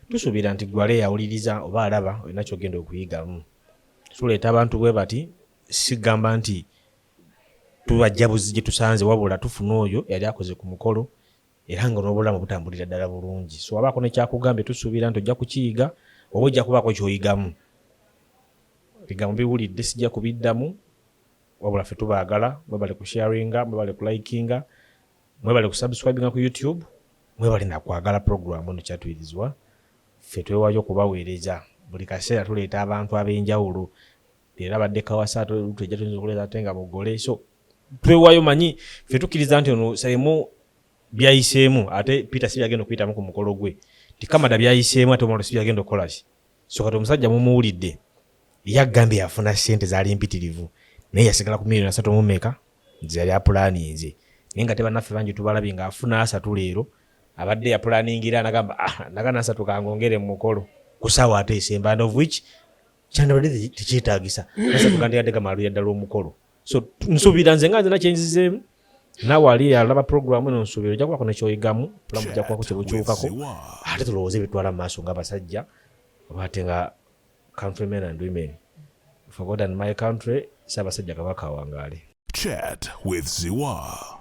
tusuubira nti gwale yawuliriza oba alaba olina kyogenda okuyigamu. Tuleeta abantu bwe bati, sigamba nti tubajja buzi gye tusanze, wabula tufuna oyo yali akoze ku mukolo era nga n'obulamu butambulira ddala bulungi. So wabaako nekyakugambye, tusuubira nti ojja kukiyiga oba ojja kubaako kyoyigamu. Bigambo biwulidde, sijja kubiddamu, wabula ffe tubaagala. Mwebale kusharinga, mwebale kulikinga, mwebale kusubscribinga ku YouTube, mwebale nakwagala program eno kyatuyirizibwa. Ffe twewayo okubaweereza buli kaseera, tuleeta abantu ab'enjawulo. Leero abadde kawasa, tujja tuyinza okuleeta ate nga mugole. So twewayo, manyi ffe tukkiriza nti ono Saimu byayiseemu, ate Peter si byagenda okuyitamu ku mukolo gwe, ti Kamada byayiseemu, ate omwalo si byagenda okukola ki. So kati omusajja mumuwulidde, yagambye yafuna ssente zaali mpitirivu, naye yasigala ku miliyoni 30 mu meka nze yali apulaninze. Naye nga tebannaffe bangi tubalabye ng'afuna 30 leero, abadde yapulaningira nagamba, ah, nagana 30 kangongere mu mukolo ku ssaawa ate esemba, and of which kyandibadde tekyetaagisa. 30 gandibadde gamalira ddala omukolo. So nsuubira nze nga nze nakyenzizeemu, naawe ali alaba puroguramu eno, nsuubira ojja kubako nekyoyigamu, bulamu bujja kubako kyebukyukako, ate tulowooze ebitwala mu maaso nga abasajja oba ate nga countrymen and women. For God and my country, Ssaabasajja Kabaka awangaale.
Chat with Ziwa.